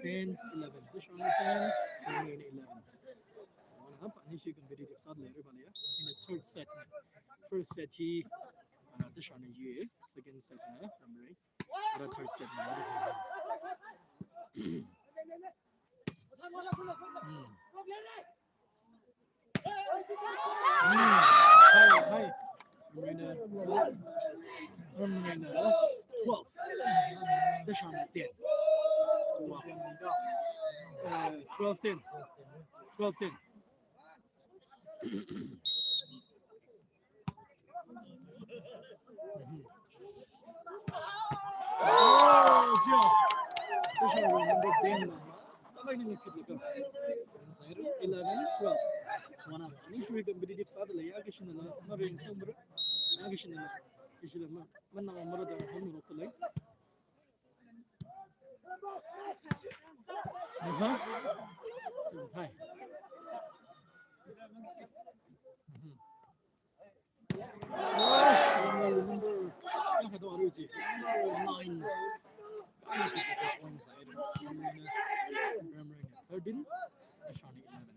Ten, eleven. Dasharna ten, Ramreina eleven. One up, anishi competitive sāda leira pāna ya. In the third set. First set hi, ah, Dasharna U A. Second set na Ramrei. Ara third set na. Hmm. Hmm. Hai, hai. Ramreina, Ramreina twelve. Dasharna ten. Twelve. Uh, twelve ten. Twelve ten. Oh, chiya. Dasharwui number ten na. Tala ni ni kit leka. Zero, eleven, twelve. One up. Anishiwui competitive sāda lei, ya kashina la, ma ring sum bro. Ya kashina la. Kashina ma, ma na ma da hon ro lei. Aha. Chithāi. Mhm. Gosh, number, number. Yang kado aru ji. Number nine. Yang kado points aja. Ramreina thirteen. Dasharna eleven.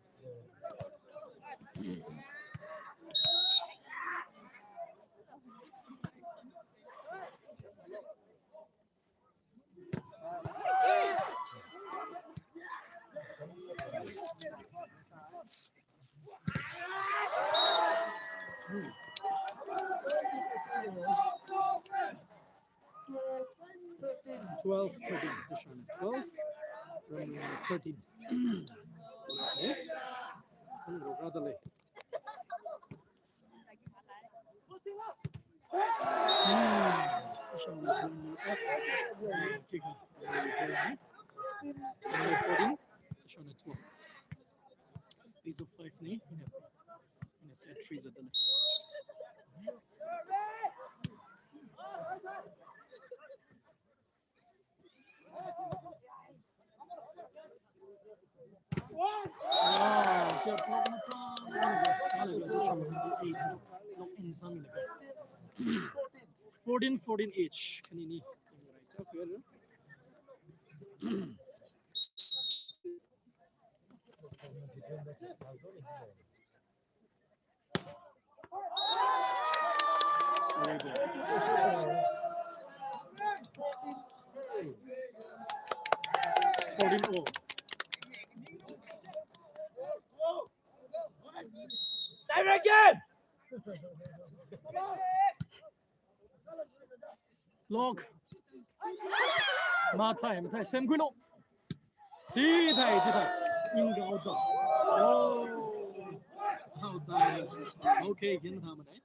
Twelve thirteen. Dasharna twelve. Ramreina thirteen. Eh? Kan rokra da lei. Hmm. Dasharna fourteen. Dasharna twelve. Piece of five ni. Ina set three zatda lei. Ah, chiya block na pa, block in sāmi lei. Fourteen fourteen each. Khanini. Fourteen all. Direct game! Block. Mathāi, mathāi, semkhuilu. Chithāi, chithāi. In ka out da. Oh. Out da. Okay, kin tha mathāi.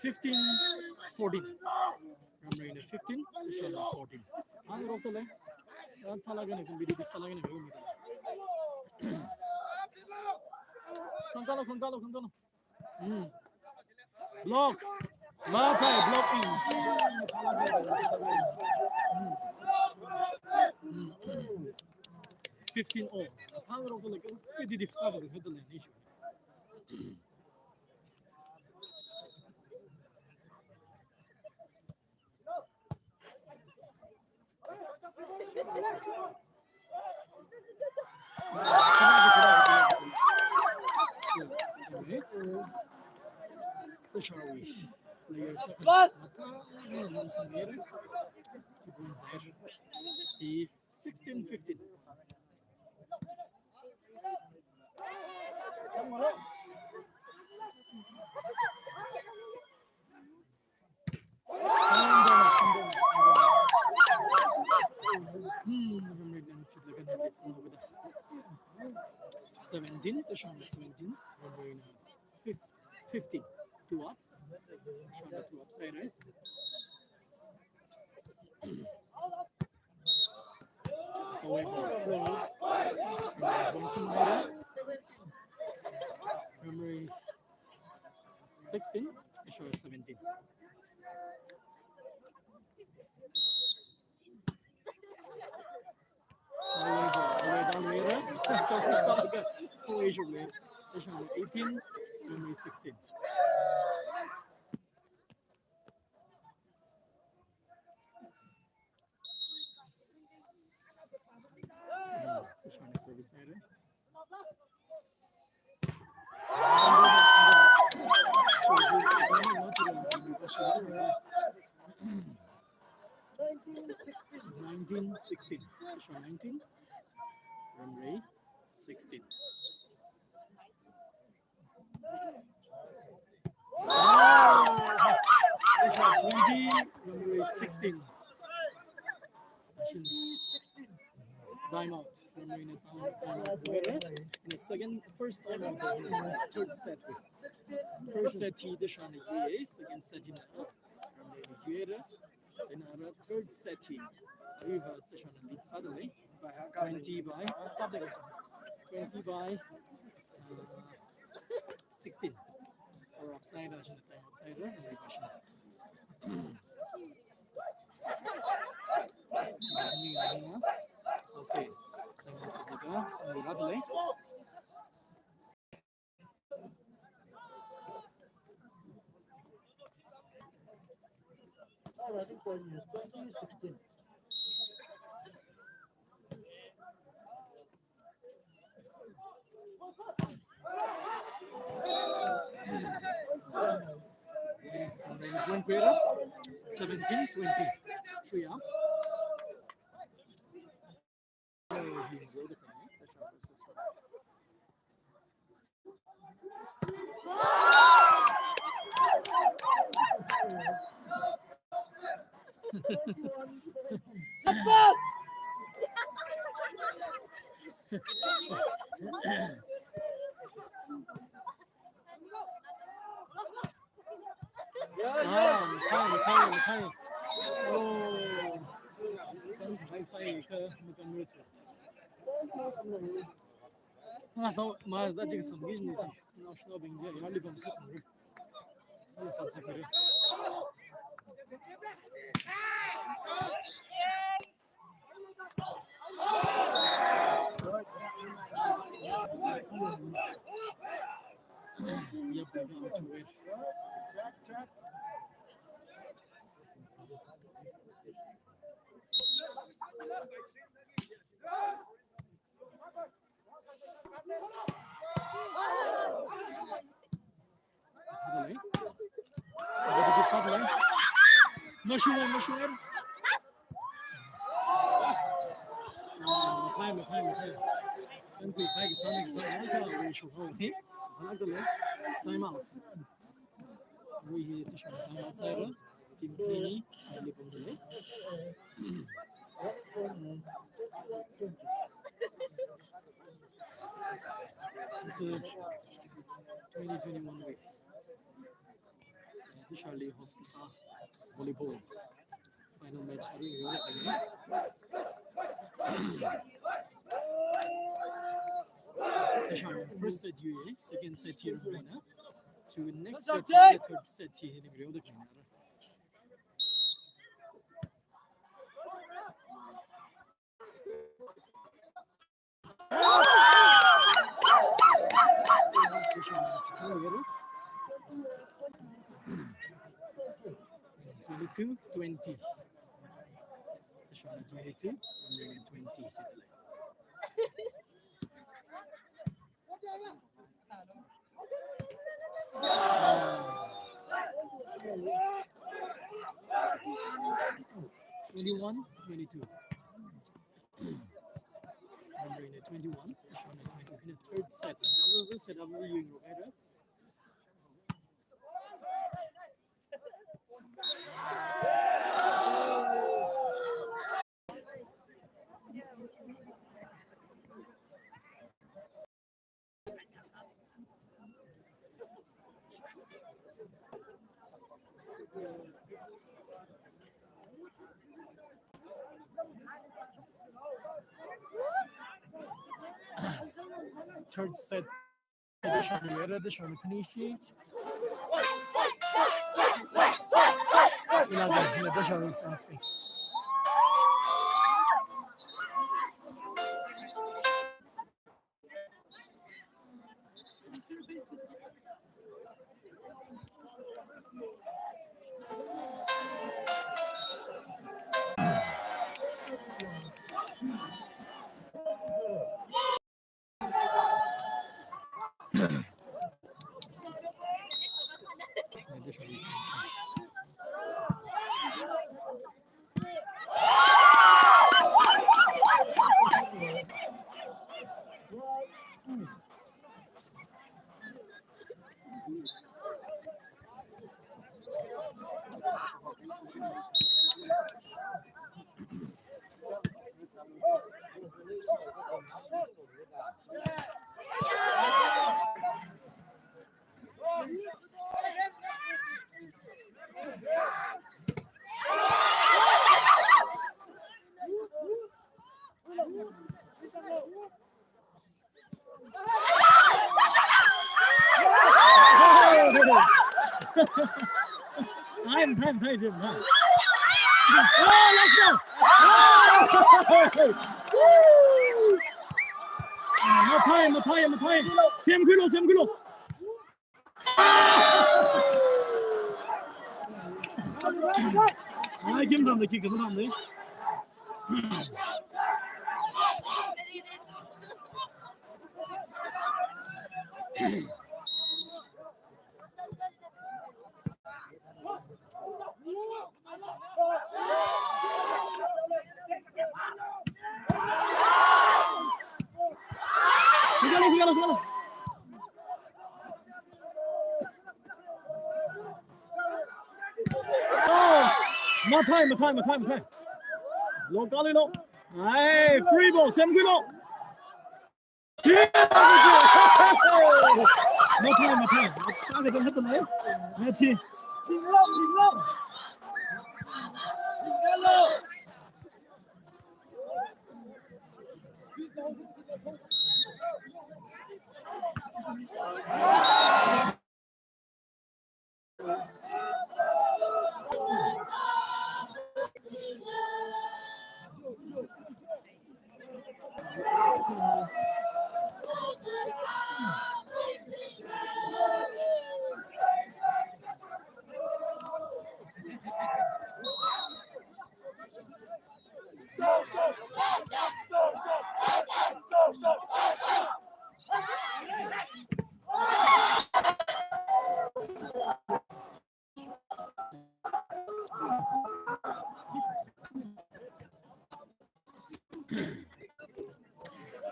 Fifteen fourteen. Ramreina fifteen, Dasharna fourteen. Ang rok tale. Ang thālaga na competitive sālaga na kami. Khangkalo, khangkalo, khangkalo. Hmm. Block. Mathāi block in. Hmm. Hmm. Fifteen all. Ang rok tale competitive sākazang khangateida lei ni. Hmm. Sixteen fifteen. Seventeen, to show me seventeen. Fifteen, two up. Show me two up side, right? Away ball. Ball sum. Memory sixteen, Ishwar seventeen. Away ball, away down later. Sorry, sorry. Away should win. Ishwar eighteen, Memory sixteen. Ishwar next service side. Nineteen sixteen. Ishwar nineteen. Memory sixteen. Ishwar twenty, Memory sixteen. Time out. Memory in a time, time out. In the second, first time out, third set. First set hi Ishwar na, second set hi Memory na. Then our third set hi. Ariva Ishwar na lead sāda lei. Twenty by, twenty by, uh, sixteen. Or upside, I should time outside, right? Okay. Time out. Somebody got late. Seventeen twenty. Three up. Ah, mathāi, mathāi, mathāi. Oh. Kan hai sai ka, makan mutu. Nga sau, ma da jik sam gi ni ji. Naoshinaobing chi, yarli pamsā khangra. Sāsā sākhangra. Yep, yep, yep, yep. Mashungar, mashungar. Mathāi, mathāi, mathāi. Kan kui kai kasāna, kasāna, ka wui shokha wui. Time out. Wui hi Ishwar time outside. Team P sāli pamda lei. It's a twenty twenty-one wui Ishwarli host kasā volleyball final match. Ishwar first set U A, second set hi Romania. To next set, third set hi Romania. Twenty-two twenty. Twenty-two, twenty. Twenty-one, twenty-two. Number in the twenty-one, twenty-two, in the third set. Another set of you, right? Third set. Additional, additional finish. Another, additional fast break. Time, time, time, time. Oh, let's go. Oh! Mathai, Mathai, Mathai. Semkhuilu, semkhuilu. Ai, kim tam de, kim tam de. Oh, Mathai, Mathai, Mathai, Mathai. Lo kali lo. Ai, free ball, semkhuilu. Mathai, Mathai. Mathai, Mathai. Mathai.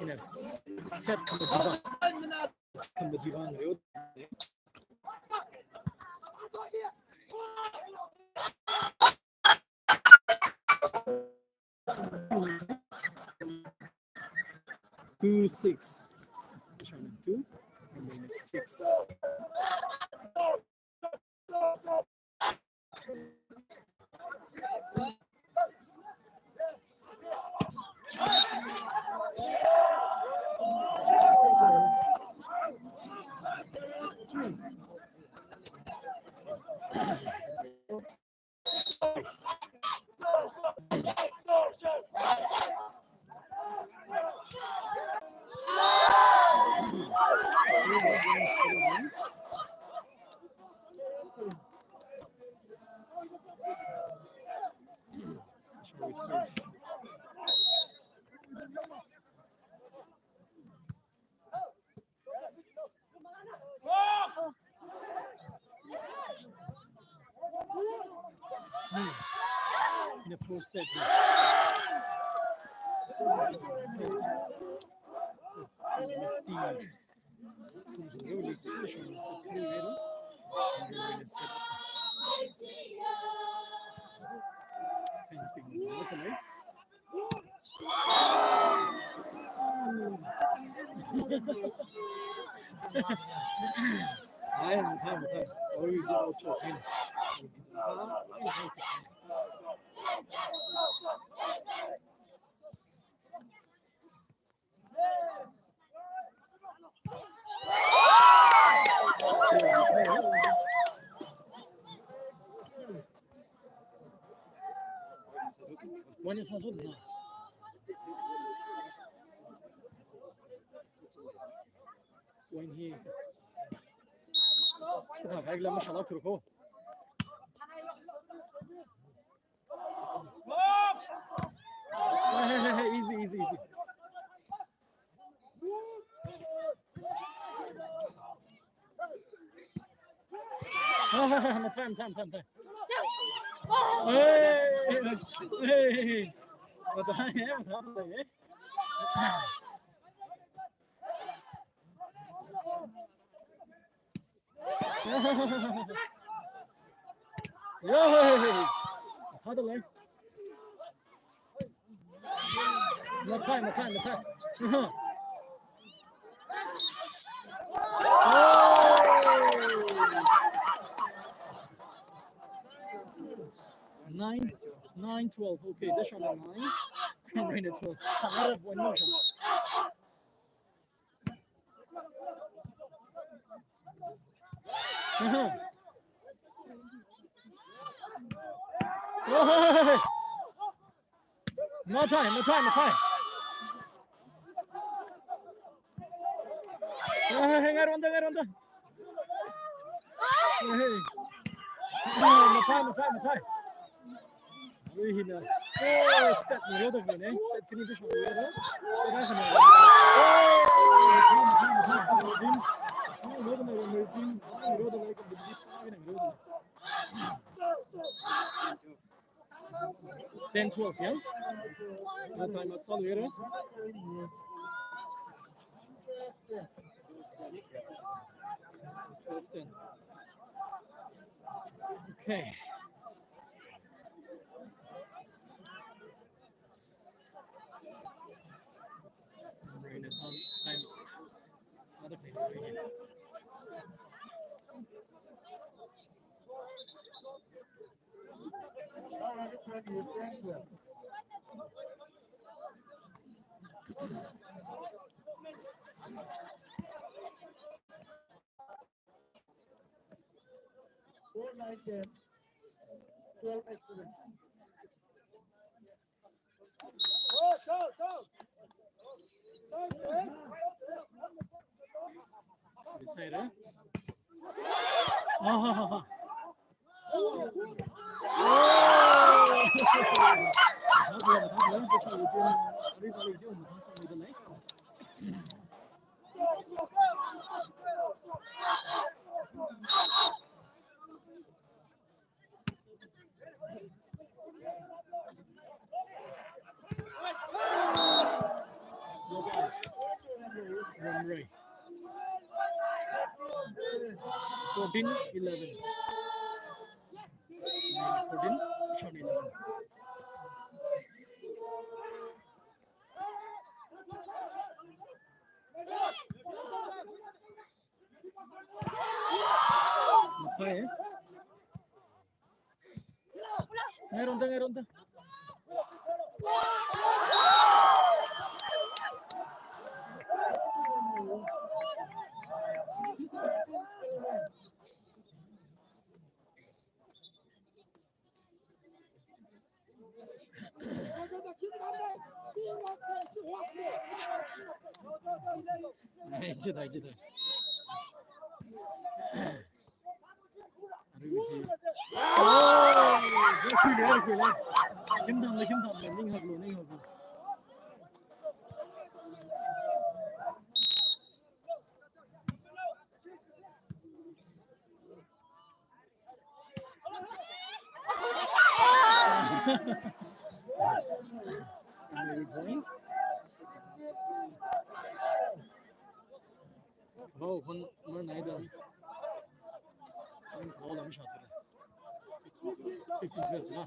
Ina set committee one. Set committee one. Two six. Two and then six. Shall we serve? Set. Set. Team. Fans being welcome, eh? Ai, mathāi, mathāi. Oi, zero to ten. One is not good now. One here. Kathā kaikhala mashalak thurko. Hey, hey, hey, hey, easy, easy, easy. Mathāi, mathāi, mathāi, mathāi. Hey, hey, hey. Mathāi, eh, mathāi, eh. Yay! Mathāda lei. Mathāi, mathāi, mathāi. Oh! Nine, nine, twelve. Okay, that's from nine. Right at twelve. Sāra point no. Hey! Mathāi, mathāi, mathāi. Hey, hey, hey, ngaironda, ngaironda. Hey, hey. Mathāi, mathāi, mathāi. Ui, hina. Oh, set ni roda ni, set khani tu shang roda. Set khani. Oh, mathāi, mathāi, mathāi. Roda ni, roda ni, roda ni. Roda ni, roda ni. Ten twelve, yeah? That time outside here. Twelve ten. Okay. Right now, time out. It's not a big deal. Four nine ten. Twelve excellent. Beside, eh? Ah, ha, ha, ha. Oh. Fourteen eleven. Fourteen, shot eleven. Mathāi, eh? Ngaironda, ngaironda. Ai, jida, jida. Arui chi. Oh, jida, khuilu, khuilu. Khim thamlu, khim thamlu, ning haklu, ning haklu. Point. Oh, one more neither. One goal, I'm shot. Fifteen twelve, na?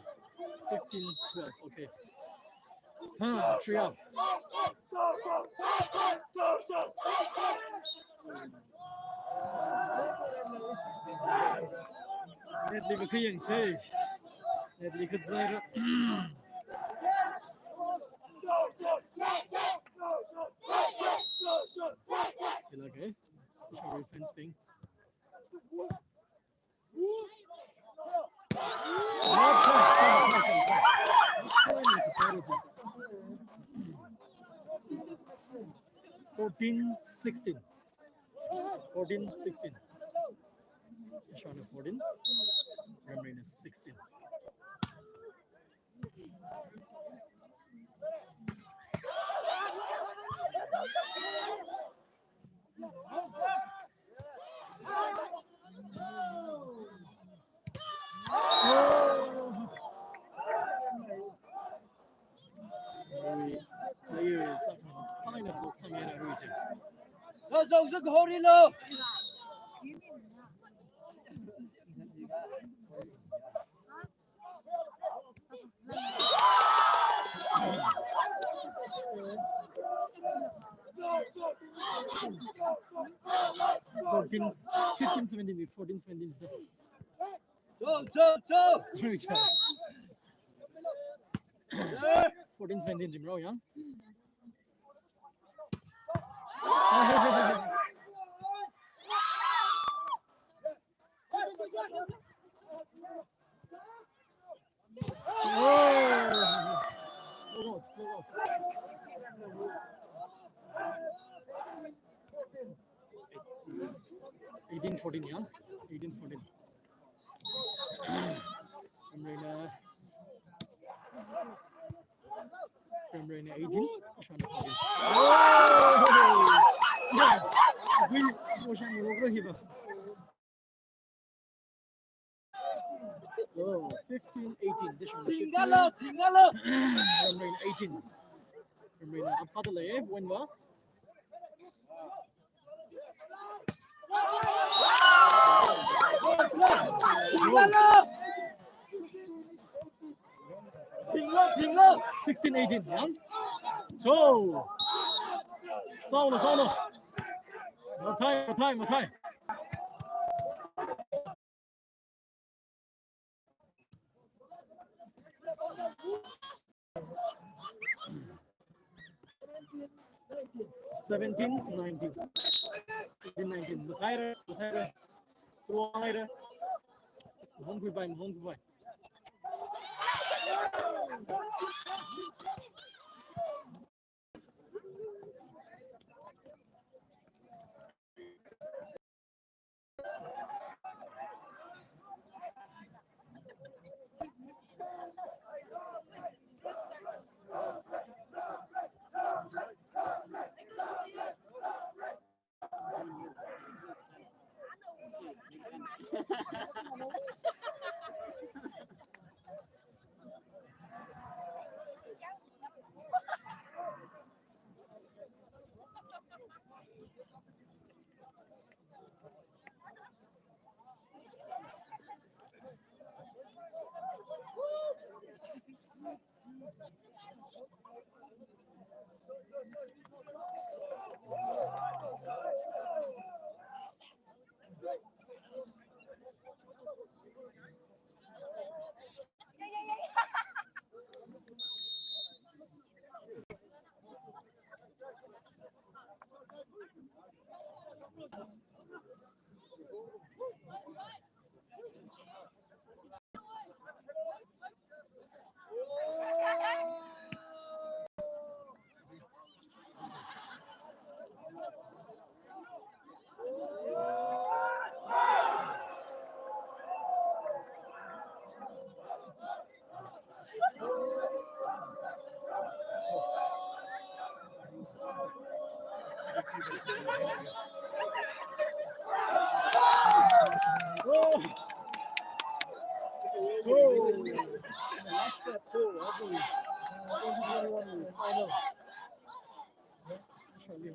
Fifteen twelve, okay. Huh, three up. Net li ka khayang se. Net li ka zaira. Sila ke. Sorry, fence ping. Fourteen sixteen. Fourteen sixteen. Shana fourteen. Remaining sixteen. Players, fine block, Samira Ruijin. Zo, zo, zo, hori lo. Fourteen, fifteen seventeen, fourteen seventeen. Cho, cho, cho. Fourteen seventeen, Jim Rao, yeah? Oh. Eighteen fourteen, yeah? Eighteen fourteen. Pemrena, Pemrena eighteen. Oh! Yeah. Win. Motion over here. Oh, fifteen eighteen. This one, fifteen. Pingalo, pingalo. Pemrena eighteen. Pemrena upside the leg, win ba. Pingalo, pingalo. Sixteen eighteen, yeah? Cho. Saono, saono. Mathai, mathai, mathai. Seventeen nineteen. Seventeen nineteen. Mathaira, mathaira. Tuaira. Mahon kuipai, mahon kuipai.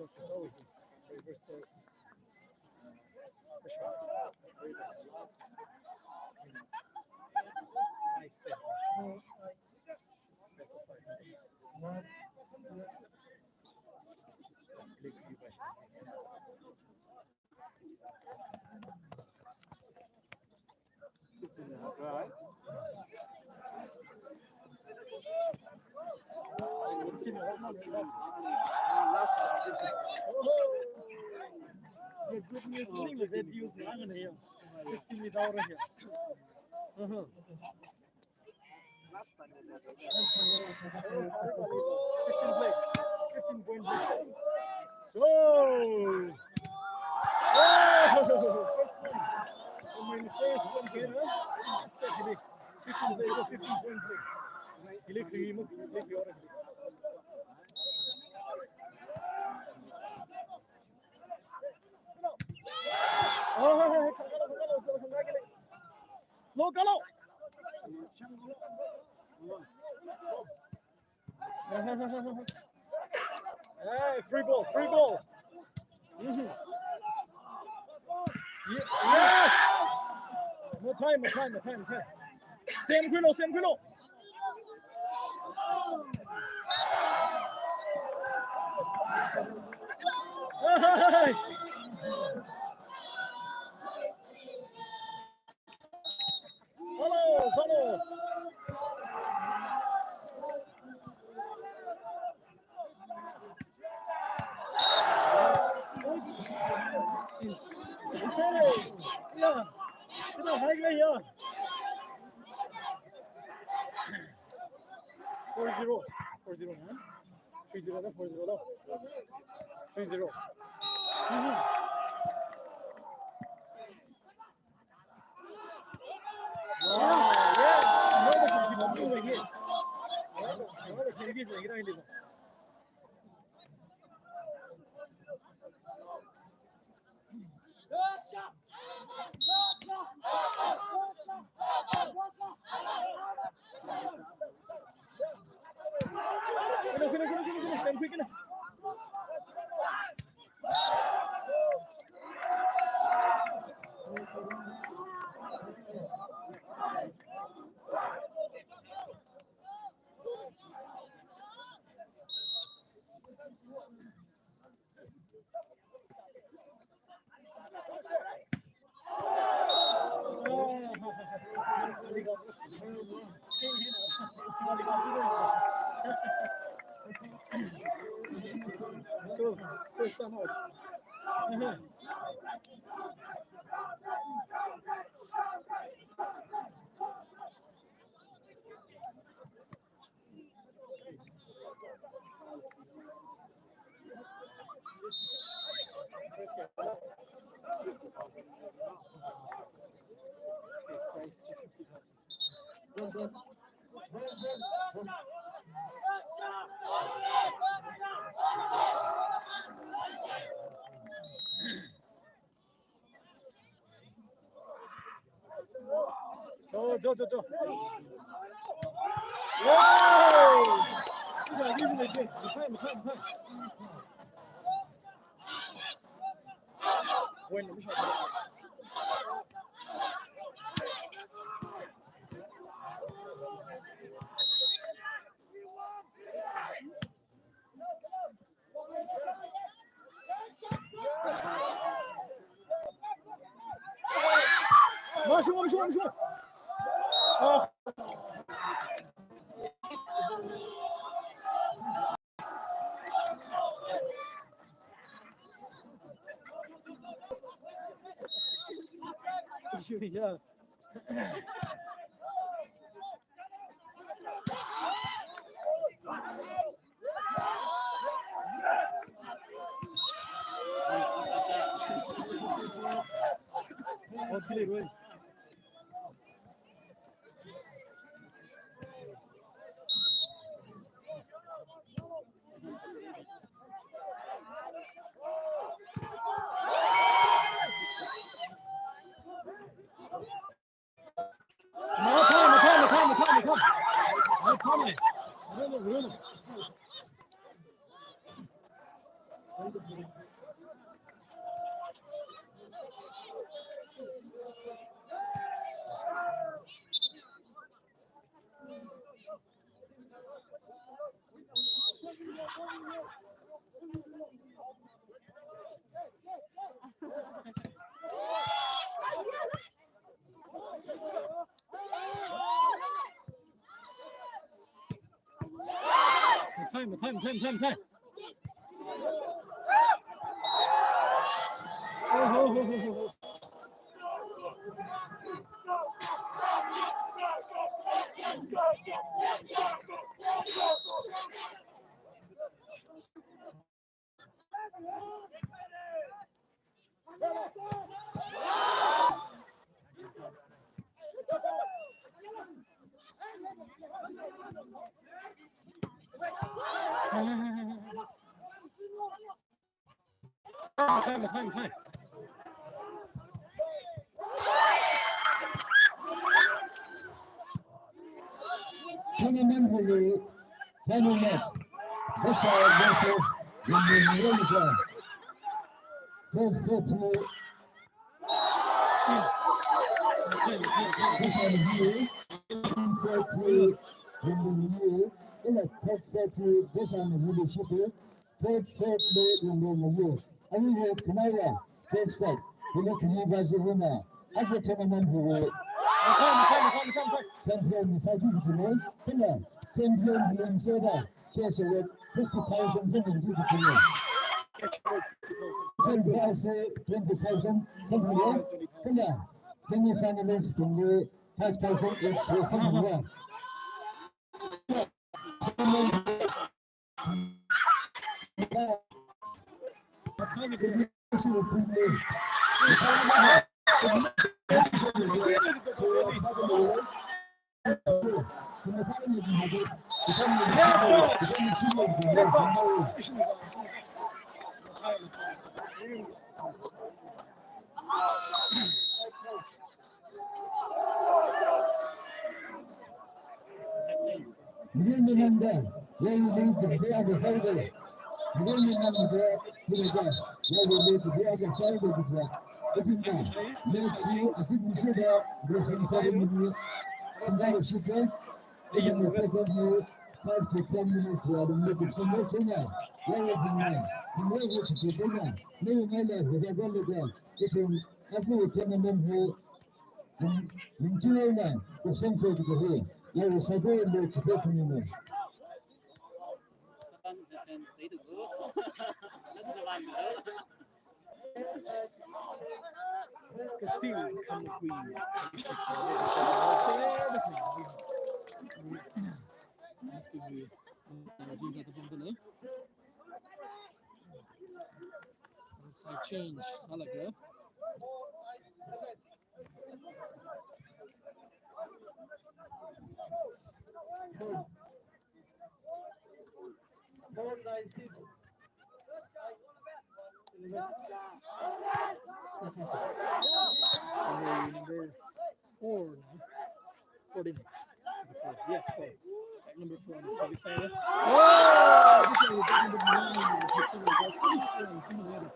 Versus, uh, Tasha, last, you know, five set. Best of five. Right. Yeah, good news, meaning that that use now and here. Fifteen without here. Uh-huh. Fifteen play. Fifteen point play. So, oh, first point. First point play, huh? Second. Fifteen play, fifteen point play. Hili kri mo, hili kri ora. Oh, hey, hey, hey, kalo, kalo, kalo, kalo. Lo, kalo. Hey, free ball, free ball. Mm-hmm. Ye-, yes! More time, more time, more time, more time. Semkhuilo, semkhuilo. Hey! Hello, hello. Ouch. Hey, yeah. Kita high lah ya. Four zero. Four zero, huh? Three zero lah, four zero lah. Three zero. Mm-hmm. Wow, yes. Another compliment. Another ten piece lagi dah ini. Khuilo, khuilo, khuilo, khuilo, khuilo. Semkhui, khuilo. So, first time out. Cho, cho, cho, cho. Wow! Point, point. Masuk, masuk, masuk. Ah. Yeah. Mathai, mathai, mathai, mathai, mathai. Mathai. Mathai, mathai. Time, time, time, time. Oh, oh, oh, oh, oh. Time, time, time. Tournament hili final match. Bishop versus Yangdeng Mayo. First set li Bishop Mayo. Second set li Yangdeng Mayo. Kala third set li Bishop Mayo shokki. Third set li Yangdeng Mayo. Aruiva khanaowa third set. Hili khani ba jihuna. Aja tournament hiwui champion sāki kajina. Kala champion hili soda cash award fifty thousand sāki kajina. Second prize twenty thousand sāki. Kala semi finalist bingli five thousand each sāki. Mirin minanda, yangli kazipda aka sāda. Mirin minanda, mirin da, yangli kazipda aka sāda kaja. Athumna, next year, athum mishida, blessing sāda mini, sāda shukra. Athumna, five to ten minutes, yangli kazipda china, yangli kazipda, yangli kazipda, yangli kazipda, yangli kazipda, athum, asu tournament ho, Ning-, ningchulona, question sāki kaji hi, ya, sāda lo chite khani no. Kasi khamkhui. Side change, sālaga. Number four now. Fourteen. Yes, four. Number four on the service side. Oh! This one we got number nine. This one we got first point, similar.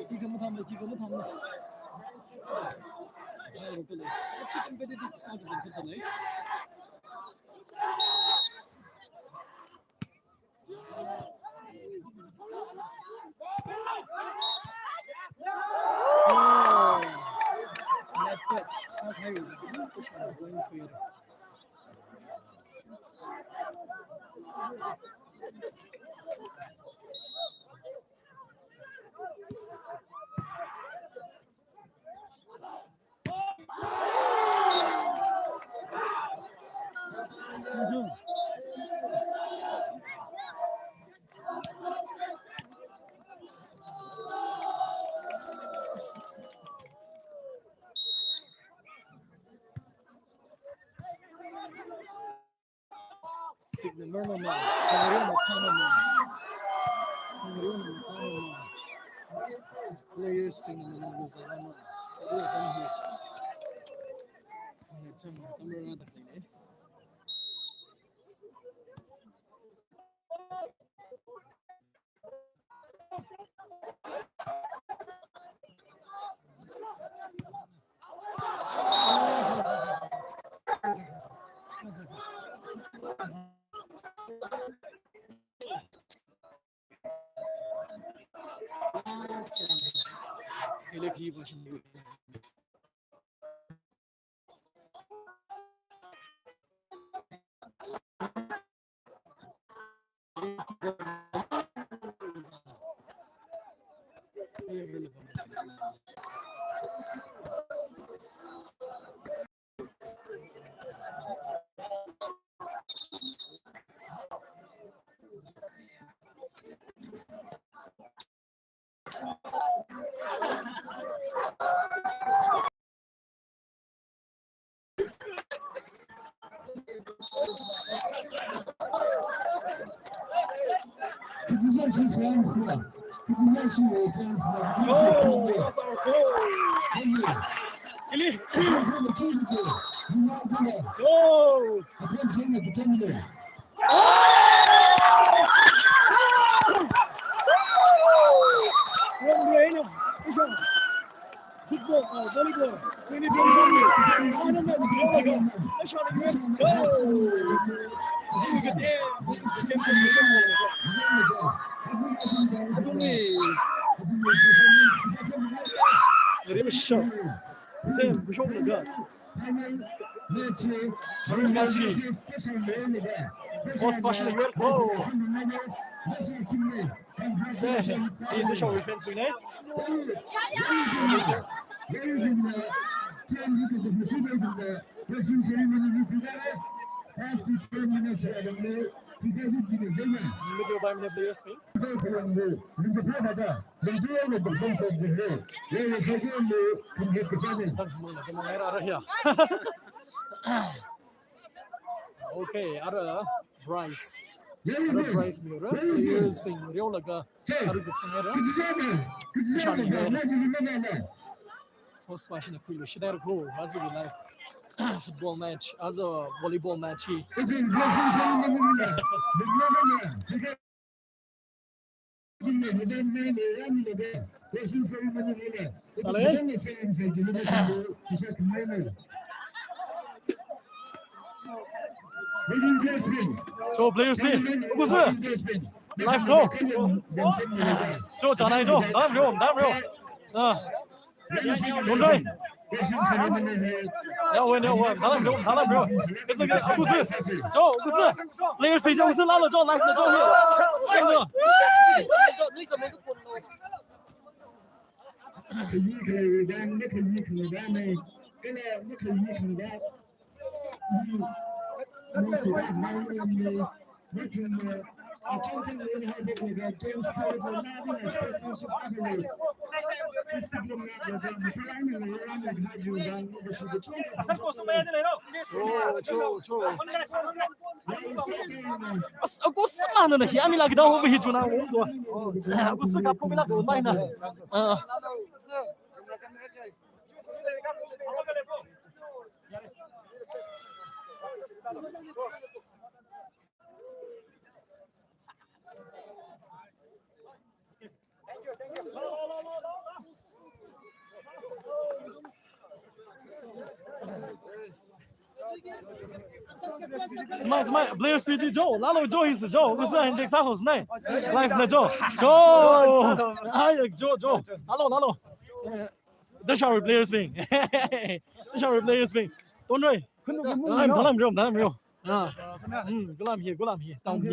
Kick mathāmana, kick mathāmana. Actually competitive service in Kutane. Oh, net touch. South Harry. Signal normal man. Cameroon autonomous man. Cameroon autonomous man. Players thing man. So we are done here. Tamara da play. Kachungkha fans la, kachungkha fans la, kachungkha team la. Ili. Kachungkha team la. Joe. Attention, attention. Football, uh, volleyball, twenty twenty-three. Final match, Yolaga. Ashok, go! Very short. Ten, push on the gun. Very matchy. Post passion, very good. Congratulations. Hey, this show fans bing, eh? After ten minutes, we have a new Middle by minute players bing. Okay, ara Bryce. Ara Bryce mira. Players bing riolaga. Ara group sangera. Post passion a khuilu shidar ko. Aja live football match, aja volleyball match hi. So players ni, ukusa. Live ko. So, janai jo, dam jo, dam jo. Ah. Don't try. Ya, win, ya, win. Dalam, dalam, dalam, bro. It's okay. Ukusa. Jo, ukusa. Players ni jo, ukusa, lalo jo, live na jo. Lalo jo. As, aku semana na hiami lagi dah hobi hijuna wong dua. Aku seka pumi lagi online na. Ah. Smai, smai, players P G jo, lalo jo is jo, ukusa injek sa hos nai. Live na jo. Jo. Ai, jo, jo. Lalo, lalo. Eh, Dashawi players bing. Dashawi players bing. Don't worry. Dalam, dalam, dalam, dalam. Ah. Hmm, gulam hi, gulam hi. Down hi.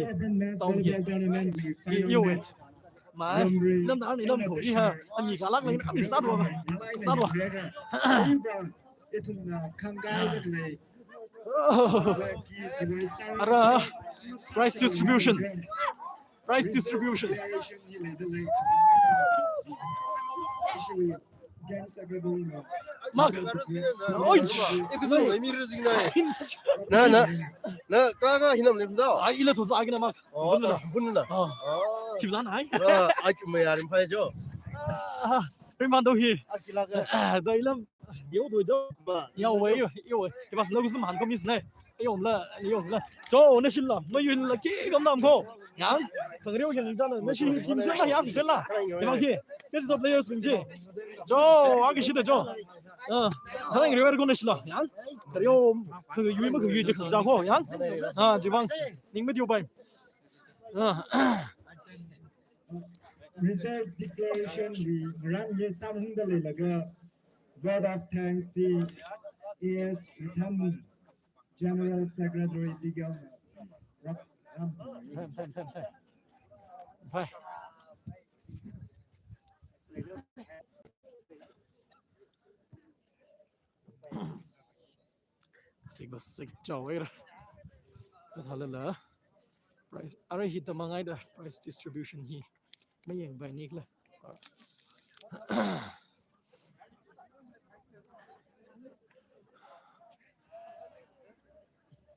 Down hi. Hi, yo, wait. Ma, lam da, ni lam tho, hi ha. Ami kalak lagi, ami start wa. Start wa. Oh. Ara, prize distribution. Prize distribution. Mark. Oi. Na, na, na, kaka hinam lim da. Ai, ila thosa agina, Mark. Oh, bunna. Bunna. Oh. Kilan ai. Ah, ai, mai arim phai jo. Ah, rimando hi. Ah, kilaga. Ah, da ilam. Yo do jo. Ba. Yo we, yo, yo we. Kipas na kusum han komis ne. Ayom la, ayom la. Jo, na shin la. Ma yun la ki kam nam ko. Yang, kang reo yang jana. Na shin kim sen la, yang sen la. Yang ki. Kesi to players bing ji. Jo, agi shi da jo. Ah, kang reo ko na shi la. Yang. Kang reo, kang yui ma kang yui je kang ja ko. Yang. Ah, jibang. Ning ma diu bai. Ah. Result declaration li ngarān ye samhungda leilaga vote of thanks hi A S Ritham, General Secretary Legal. Rap, rap. Bye. Sik ba sik chao er. Kathalala. Prize. Arui hi tamang ai da prize distribution hi. Mayang bai nik la.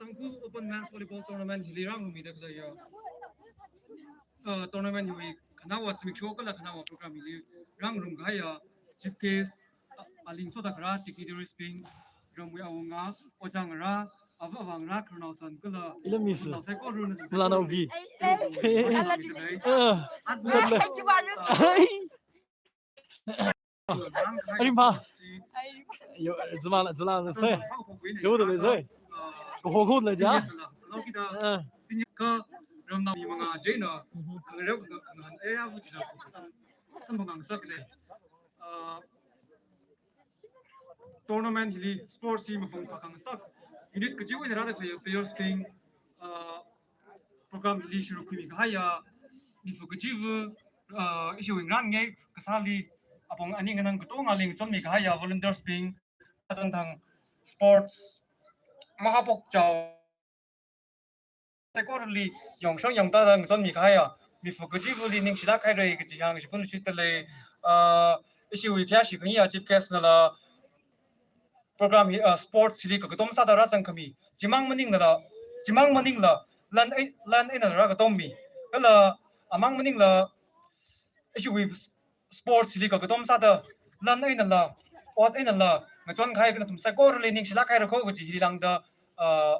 Tangkhul Open Men's Volleyball Tournament hili rāngarumida khalei ya. Uh, tournament hiwui khanaowa zimiksho kala khanaowa program hili rāngarum kahaiya chief guest, uh, Aling Soda Kara, dignitaries bing, ramwui awunga, ojā ngarā, ava avā ngarā, khararnao san kala, ila miss. Khararnao saikorana, Lana ubi. Ai, ai. Ai, ai. Ah, ai, ai. Arimba. Yo, zima la, zila la se. Yo, de le se. Ko ho ko le ja. Ah. Ka ramnao mi manga jena. Mhm. Khangareo khangahan e ya bu jina. Samphang ngasakle. Ah, tournament hili sports hi mapung phākhangasak. Unit kajiwui eina rāda khalei players bing, ah, program hili sharuk khuimi kahaiya, mifu kajiva, uh, ishiwui ngarān ngai kasāli, apong ani nganang katongali ngachonmi kahaiya volunteers bing, atanthang sports, mahapok chao, saikorali yongshong yongtāda ngachonmi kahaiya, mifu kajivali ningshilāk haira kaji hāngshikun shitale, uh, ishiwui khayāshi khangayi chief guest nala, program hi, uh, sports hili kakatom sāda rāzangkhami. Chimang maningla, chimang maningla, lan ei, lan eina rākatommi. Kala, amang maningla, ishiwui s-, sports hili kakatom sāda, lan einala, ot einala, ngachon kahai kanathum saikorali ningshilāk haira ko kaji hili lāngda, uh,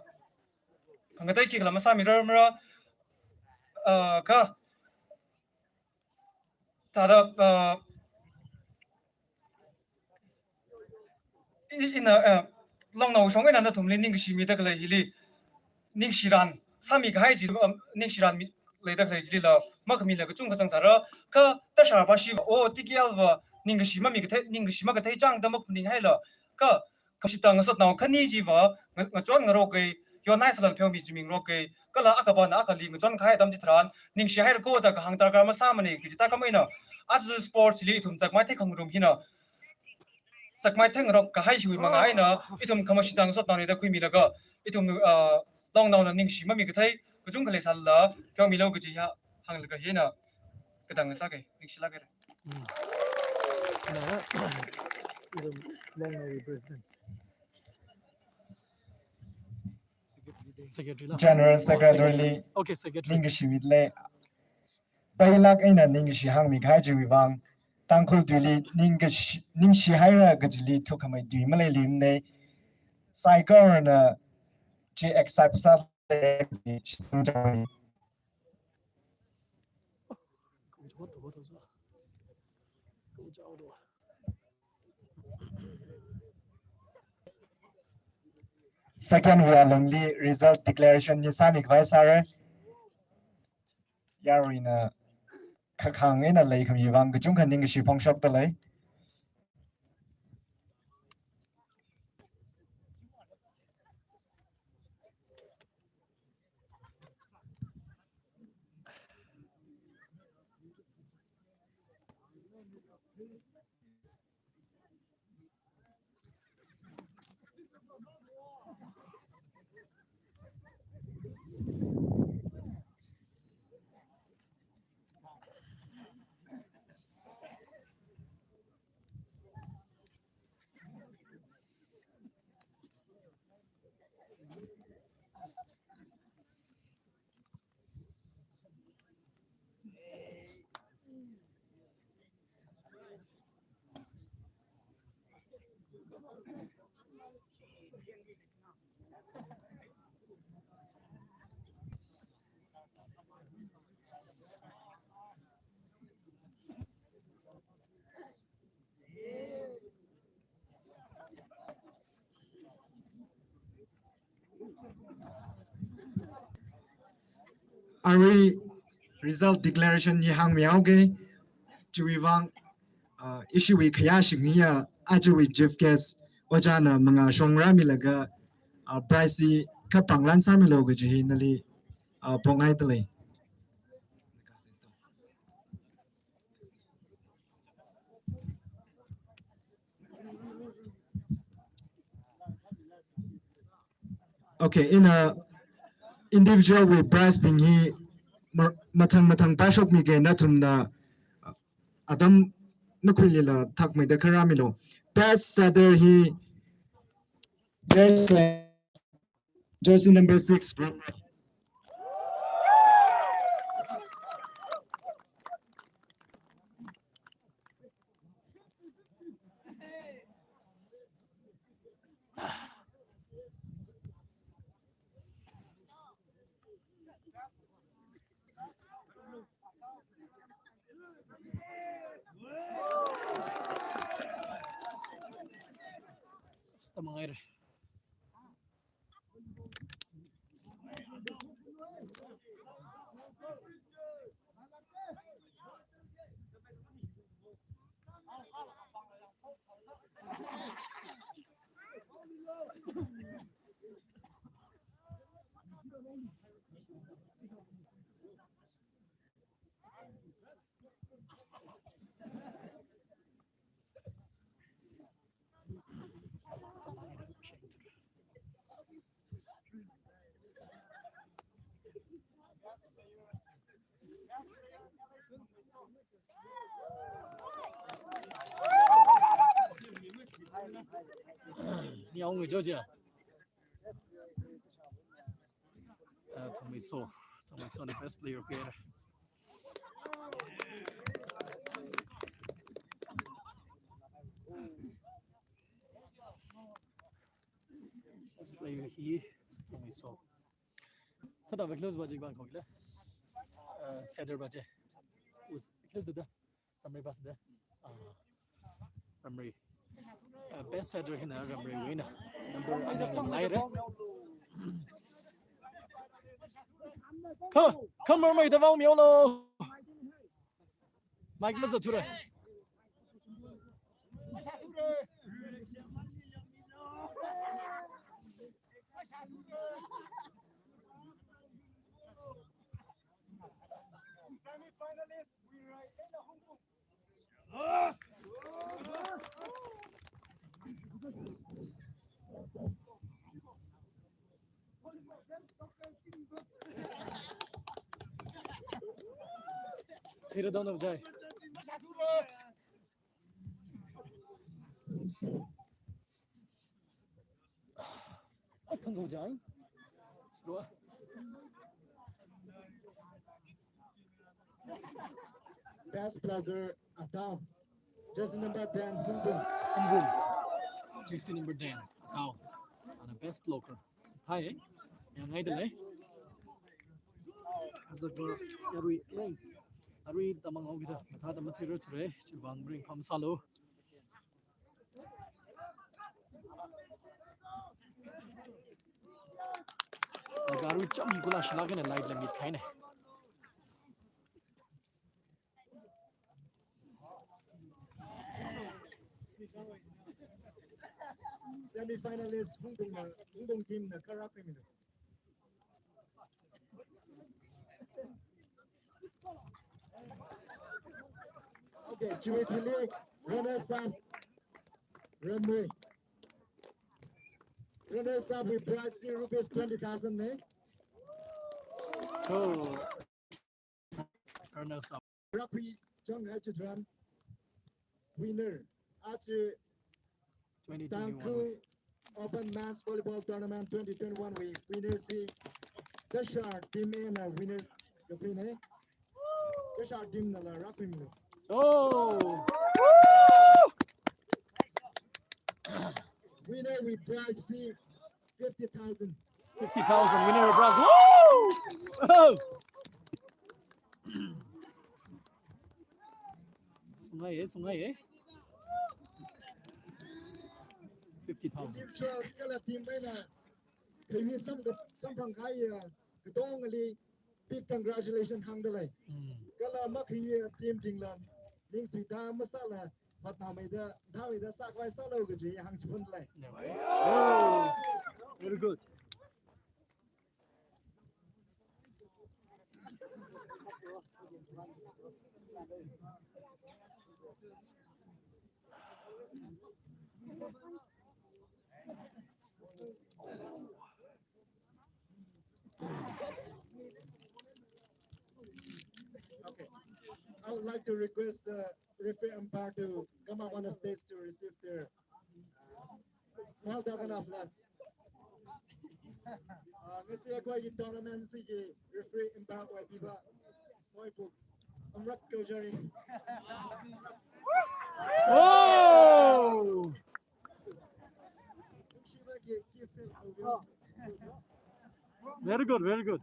khangatei khikhala masāmirar mara, uh, ka, thāda, uh, i-, ina, uh, longnao shong eina nathumli ningkashi mida khalei hili, ningshiran, sāmi kahai chi, um, ningshiran mi, leida khalei chilila, makhamila kachungkha zangsāra, ka tashar pa shiva, o, T K L va, ningkashi mami kathei, ningkashi makathei chang da makhaning haila, ka, khamashitda ngasotnao khani chiva, nga-, ngachon ngarok e, yonhai salal pheomi chimingrok e, kala akhapana akhali ngachon kahai atam chitharan, ningshi haira ko da kahāng darkar masāmane, kaji thākhamei eina, aja sports li ithum chakmai thei khangarum hina, chakmai thei ngarok kahai hiwui manga eina, ithum khamashitda ngasotnaone da khuimilaga, ithum, ah, longnaona ningshi mami kathei, kachungkha leisālala, pheomilu kaji ya, hānglaga hina, katang sāke, ningshilāk haira. Mm. Na, iram long represent. Secretary la? General Secretary li. Oh, secretary. Okay, secretary. Ningkashi mida lei. Pailāk eina ningkashi hāngmi kahai chiwui vang. Tangkhul tuili ningkashi, ningshi haira kajili thukhamei tui maleilui mane. Saikorana chi accept sā Second wui alungli result declaration ni sāmi khavai sāra. Yaruina khakhang eina leikhami vang kachungkha ningkashi phongshokda lei. Arui result declaration ni hāngmihaoke. chiwui vang, uh, ishiwui khayāshing hiya, ajawui chief guest, ojāna mangā shong rāmilaga, uh, prize hi kapanglan sāmilu kaji hi nali, uh, pongai talei. Okay, ina individual wui prize bing hi ma-, mathang mathang pāshokmige, nathumna, uh, atam makhuilila thakmeida kharāmilu. Best setter hi, yes, sir. Jersey number six, Ramrei. Sita mangaire. Ni aung ngi joja. Uh, Thangmeiso, Thangmeiso na best player khuihaire. Best player hi Thangmeiso. Thāda va close ba jik bang khong le. Uh, setter ba je. Us, close da. Ramrei bas da. Ah, Ramrei. Ah, best setter hina Ramreiwui eina number ana ngalaire. Kha, kha Ramrei da vang miolo. Mic mazathura. Semi-finalist, Wirai eina Hungpung. Thira dona bajai. Thangkho jai. Slow. Best blocker, Atao. Jersey number ten, Hungpung. Hungpung. Jersey number ten, Atao. Ana best blocker. Hi, eh? Yangngai dalei. Azak yarui leng. Arui tamang hau kita. Mathāda mathei rothure. Chibang ring pam salo. Laga arui cham hi kula shilak eina light la mit kahaine. Semi-finalist, Hungpung na, Hungpung team na kharā khuimilu. Okay, chiwui thili, runners up. Ramrei. Runners up wui prize hi rupees twenty thousand ne. So, runners up. Rugby, Chonghai Chitran. Winner. Achi twenty twenty-one. Tangkhul Open Men's Volleyball Tournament twenty twenty-one wui winner si Dashar team eina winner yopine. Dashar team nala rugby mu. Oh! Winner wui prize si fifty thousand. Fifty thousand winner prize. Woo! Oh! Sungai eh, sungai eh. Fifty thousand. Kala team eina, khaimi sam, samphang kahai, uh, katongali, big congratulations hāngdalei. Mm. Kala makhaiya team bingla, ning tuida masāla, hotnāmeida, thāmeida sākhavai sālu kaji hāngchiphun lei. Yeah. Oh, very good. Okay. I would like to request the referee umpire to come up on the stage to receive their small token of love. Uh, ngasi akhawui tournament siki referee umpire wui piba. Moipu. Amrat Kojari. Oh! Very good, very good.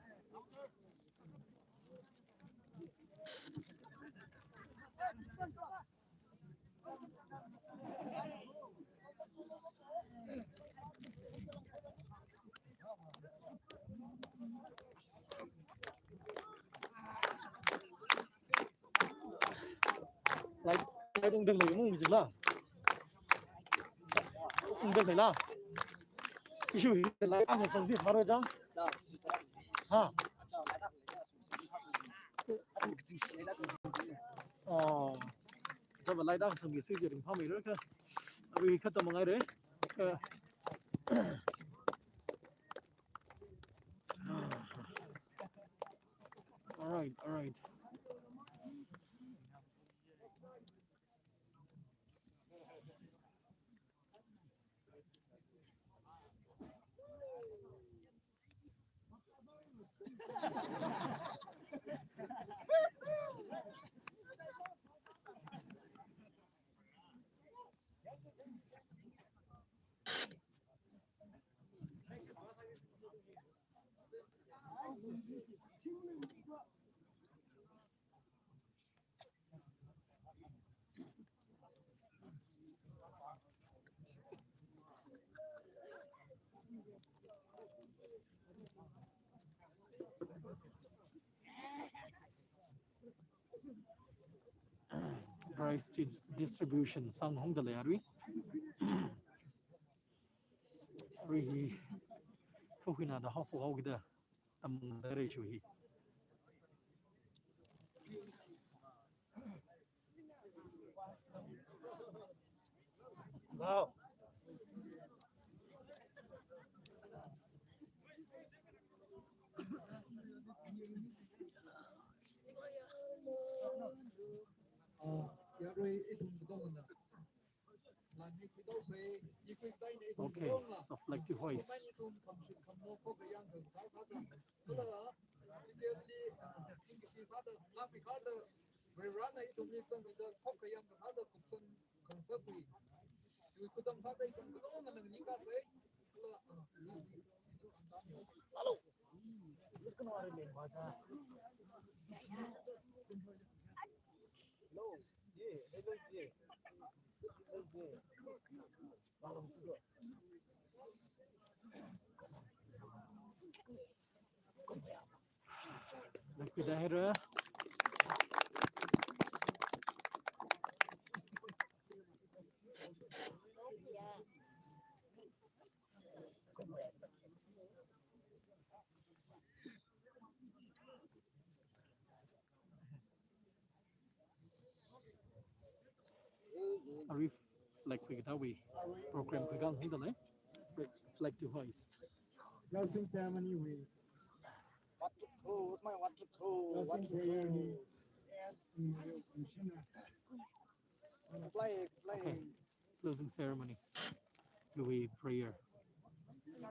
Light, light ungdang lei, ungdang lei la. Ungdang lei la. Issue hi light ang sang zi pharo jang. Ha. Oh. Java light ang sang zi ring phamei ro ka. Arui khatam mangai re. Ka. All right, all right. Prize dis-, distribution sānghongda lei arui. Arui hi, khuina da haophok haokida, tamda lei chu hi. Wow. Okay, so flag to hoist. Arui flag khuikatā wui program khuikahāng hithāda lei. Flag, flag to hoist. Closing ceremony with What to call? What's my what to call? What to call? Yes, we will continue. Play, play. Okay. Closing ceremony. Louis prayer.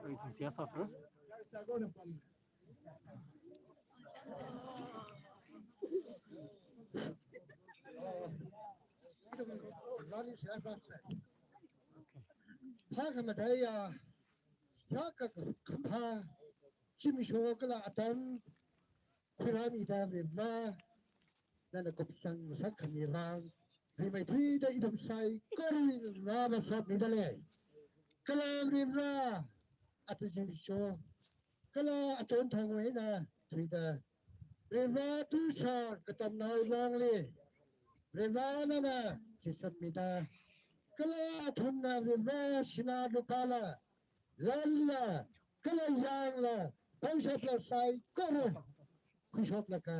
Prayer from C S F, huh? Phākhamataiya, phākha, phā, zimiksho kala atam, khuirāmida Varivarā, nana kupsang ngasakkhami vang, rimeithuida ithum saikora Varivarā masotmida lei. Kala Varivarā, atam zimiksho, kala achonthangwui eina thuida, Varivarā tusā katamnaowui vangli, Varivarā nana shitsangmida. Kala athumna Varivarā sinā lupāla, lanla, kala yangla, pangshapla saikora khuishoklaga,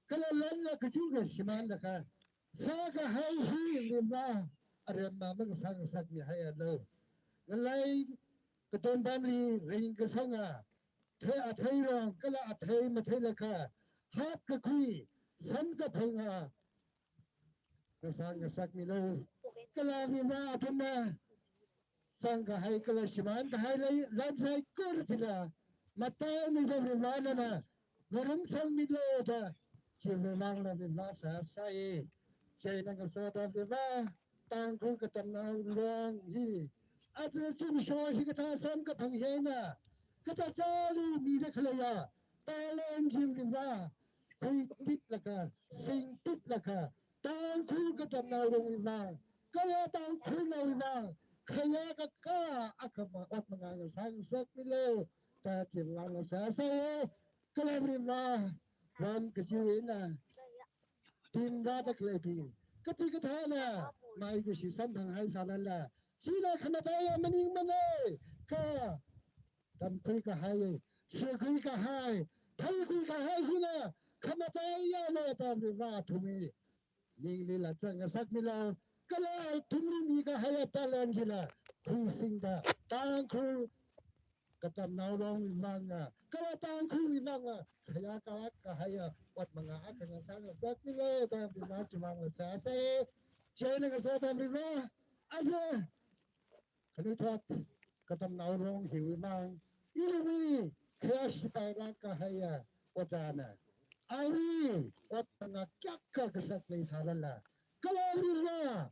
kala lanla kachuka shimānlaga sākahai hi Varivarā aremma mangasā ngasakmihaialu. Ngalei katonpamli ringkasanga, thei atheirong kala athei matheilaga, hapkakhui samkaphanga ngasā ngasakmilu. Kala Varivarā athumna sangkahai kala shimānkahai lei lan saikora chila, mataimida Varivarā nana ngarumsangmilu da, chiwui vangla Varivarā sāsai. Chieina ngasoda Varivarā, Tangkhul Katamnao Rong hi aja zimiksho hikathā samkaphang hi eina kathā chālu mida khaleiya talent chi Varivarā khuititlaga, singtitlaga, Tangkhul Katamnao Rongwui vang kala Tangkhulnaowui vang khayākakā akhamā ot manga ngasā ngasakmilu da chiwui vangla sāsai. Kala Varivarā, ram kachiwui eina tingrāda khaleibing, katikathāna maikashi samphanghai sālala, chila khamataiya maningmana, kha tamkhuikahai, shekhuikahai, theikhuikahai hina khamataiya leiya da Varivarā athumwui ninglila zang ngasakmilu. Kala athumli mikahaiya talent chila khuisingda Tangkhul Katamnao Rongwui vanga kala Tangkhulwui vanga khayākakā kahaiya ot manga akha ngasā ngasakmilu da Varivarā chiwui vangla sāsai. Chieina ngasoda Varivarā, aja khanuithot Katamnao Rong hiwui vang, iwui khayā shipailāk kahaiya ojāna, awui ot manga kayākha kasak leisālala, kala Varivarā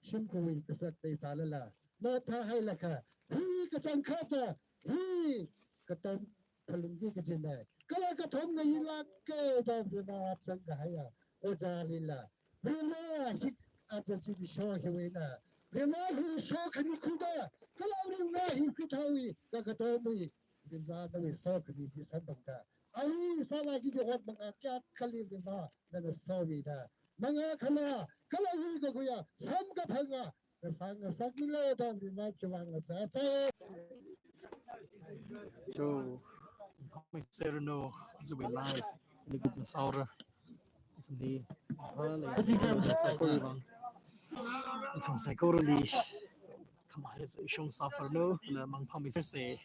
shimkhurwui kasak leisālala, motha hailaga, hi kachangkhatda, hi katom phalungki kajina, kala kathom ngayilāka da Varivarā apsang kahaiya ojālila, Varivarā hi aja zimiksho hiwui eina, Varivarā hi sokhami khuida, kala Varivarā hi chithāwui kakatomwui, Varivarā nawui sokhami chi samphangda, awui sālaki kaji ot manga kayākhali Varivarā nana somida, mangakhala kala hi kakhuiya samkaphanga ngasā ngasakmilu da Varivarā chiwui vangla sāsai. So, mangphameisāranu, aja wui live, ni group na saura. Athumli, ah, lei, athum saikora vang, athum saikorali khamahai sāshong sāfaranu, kala mangphameisāsa.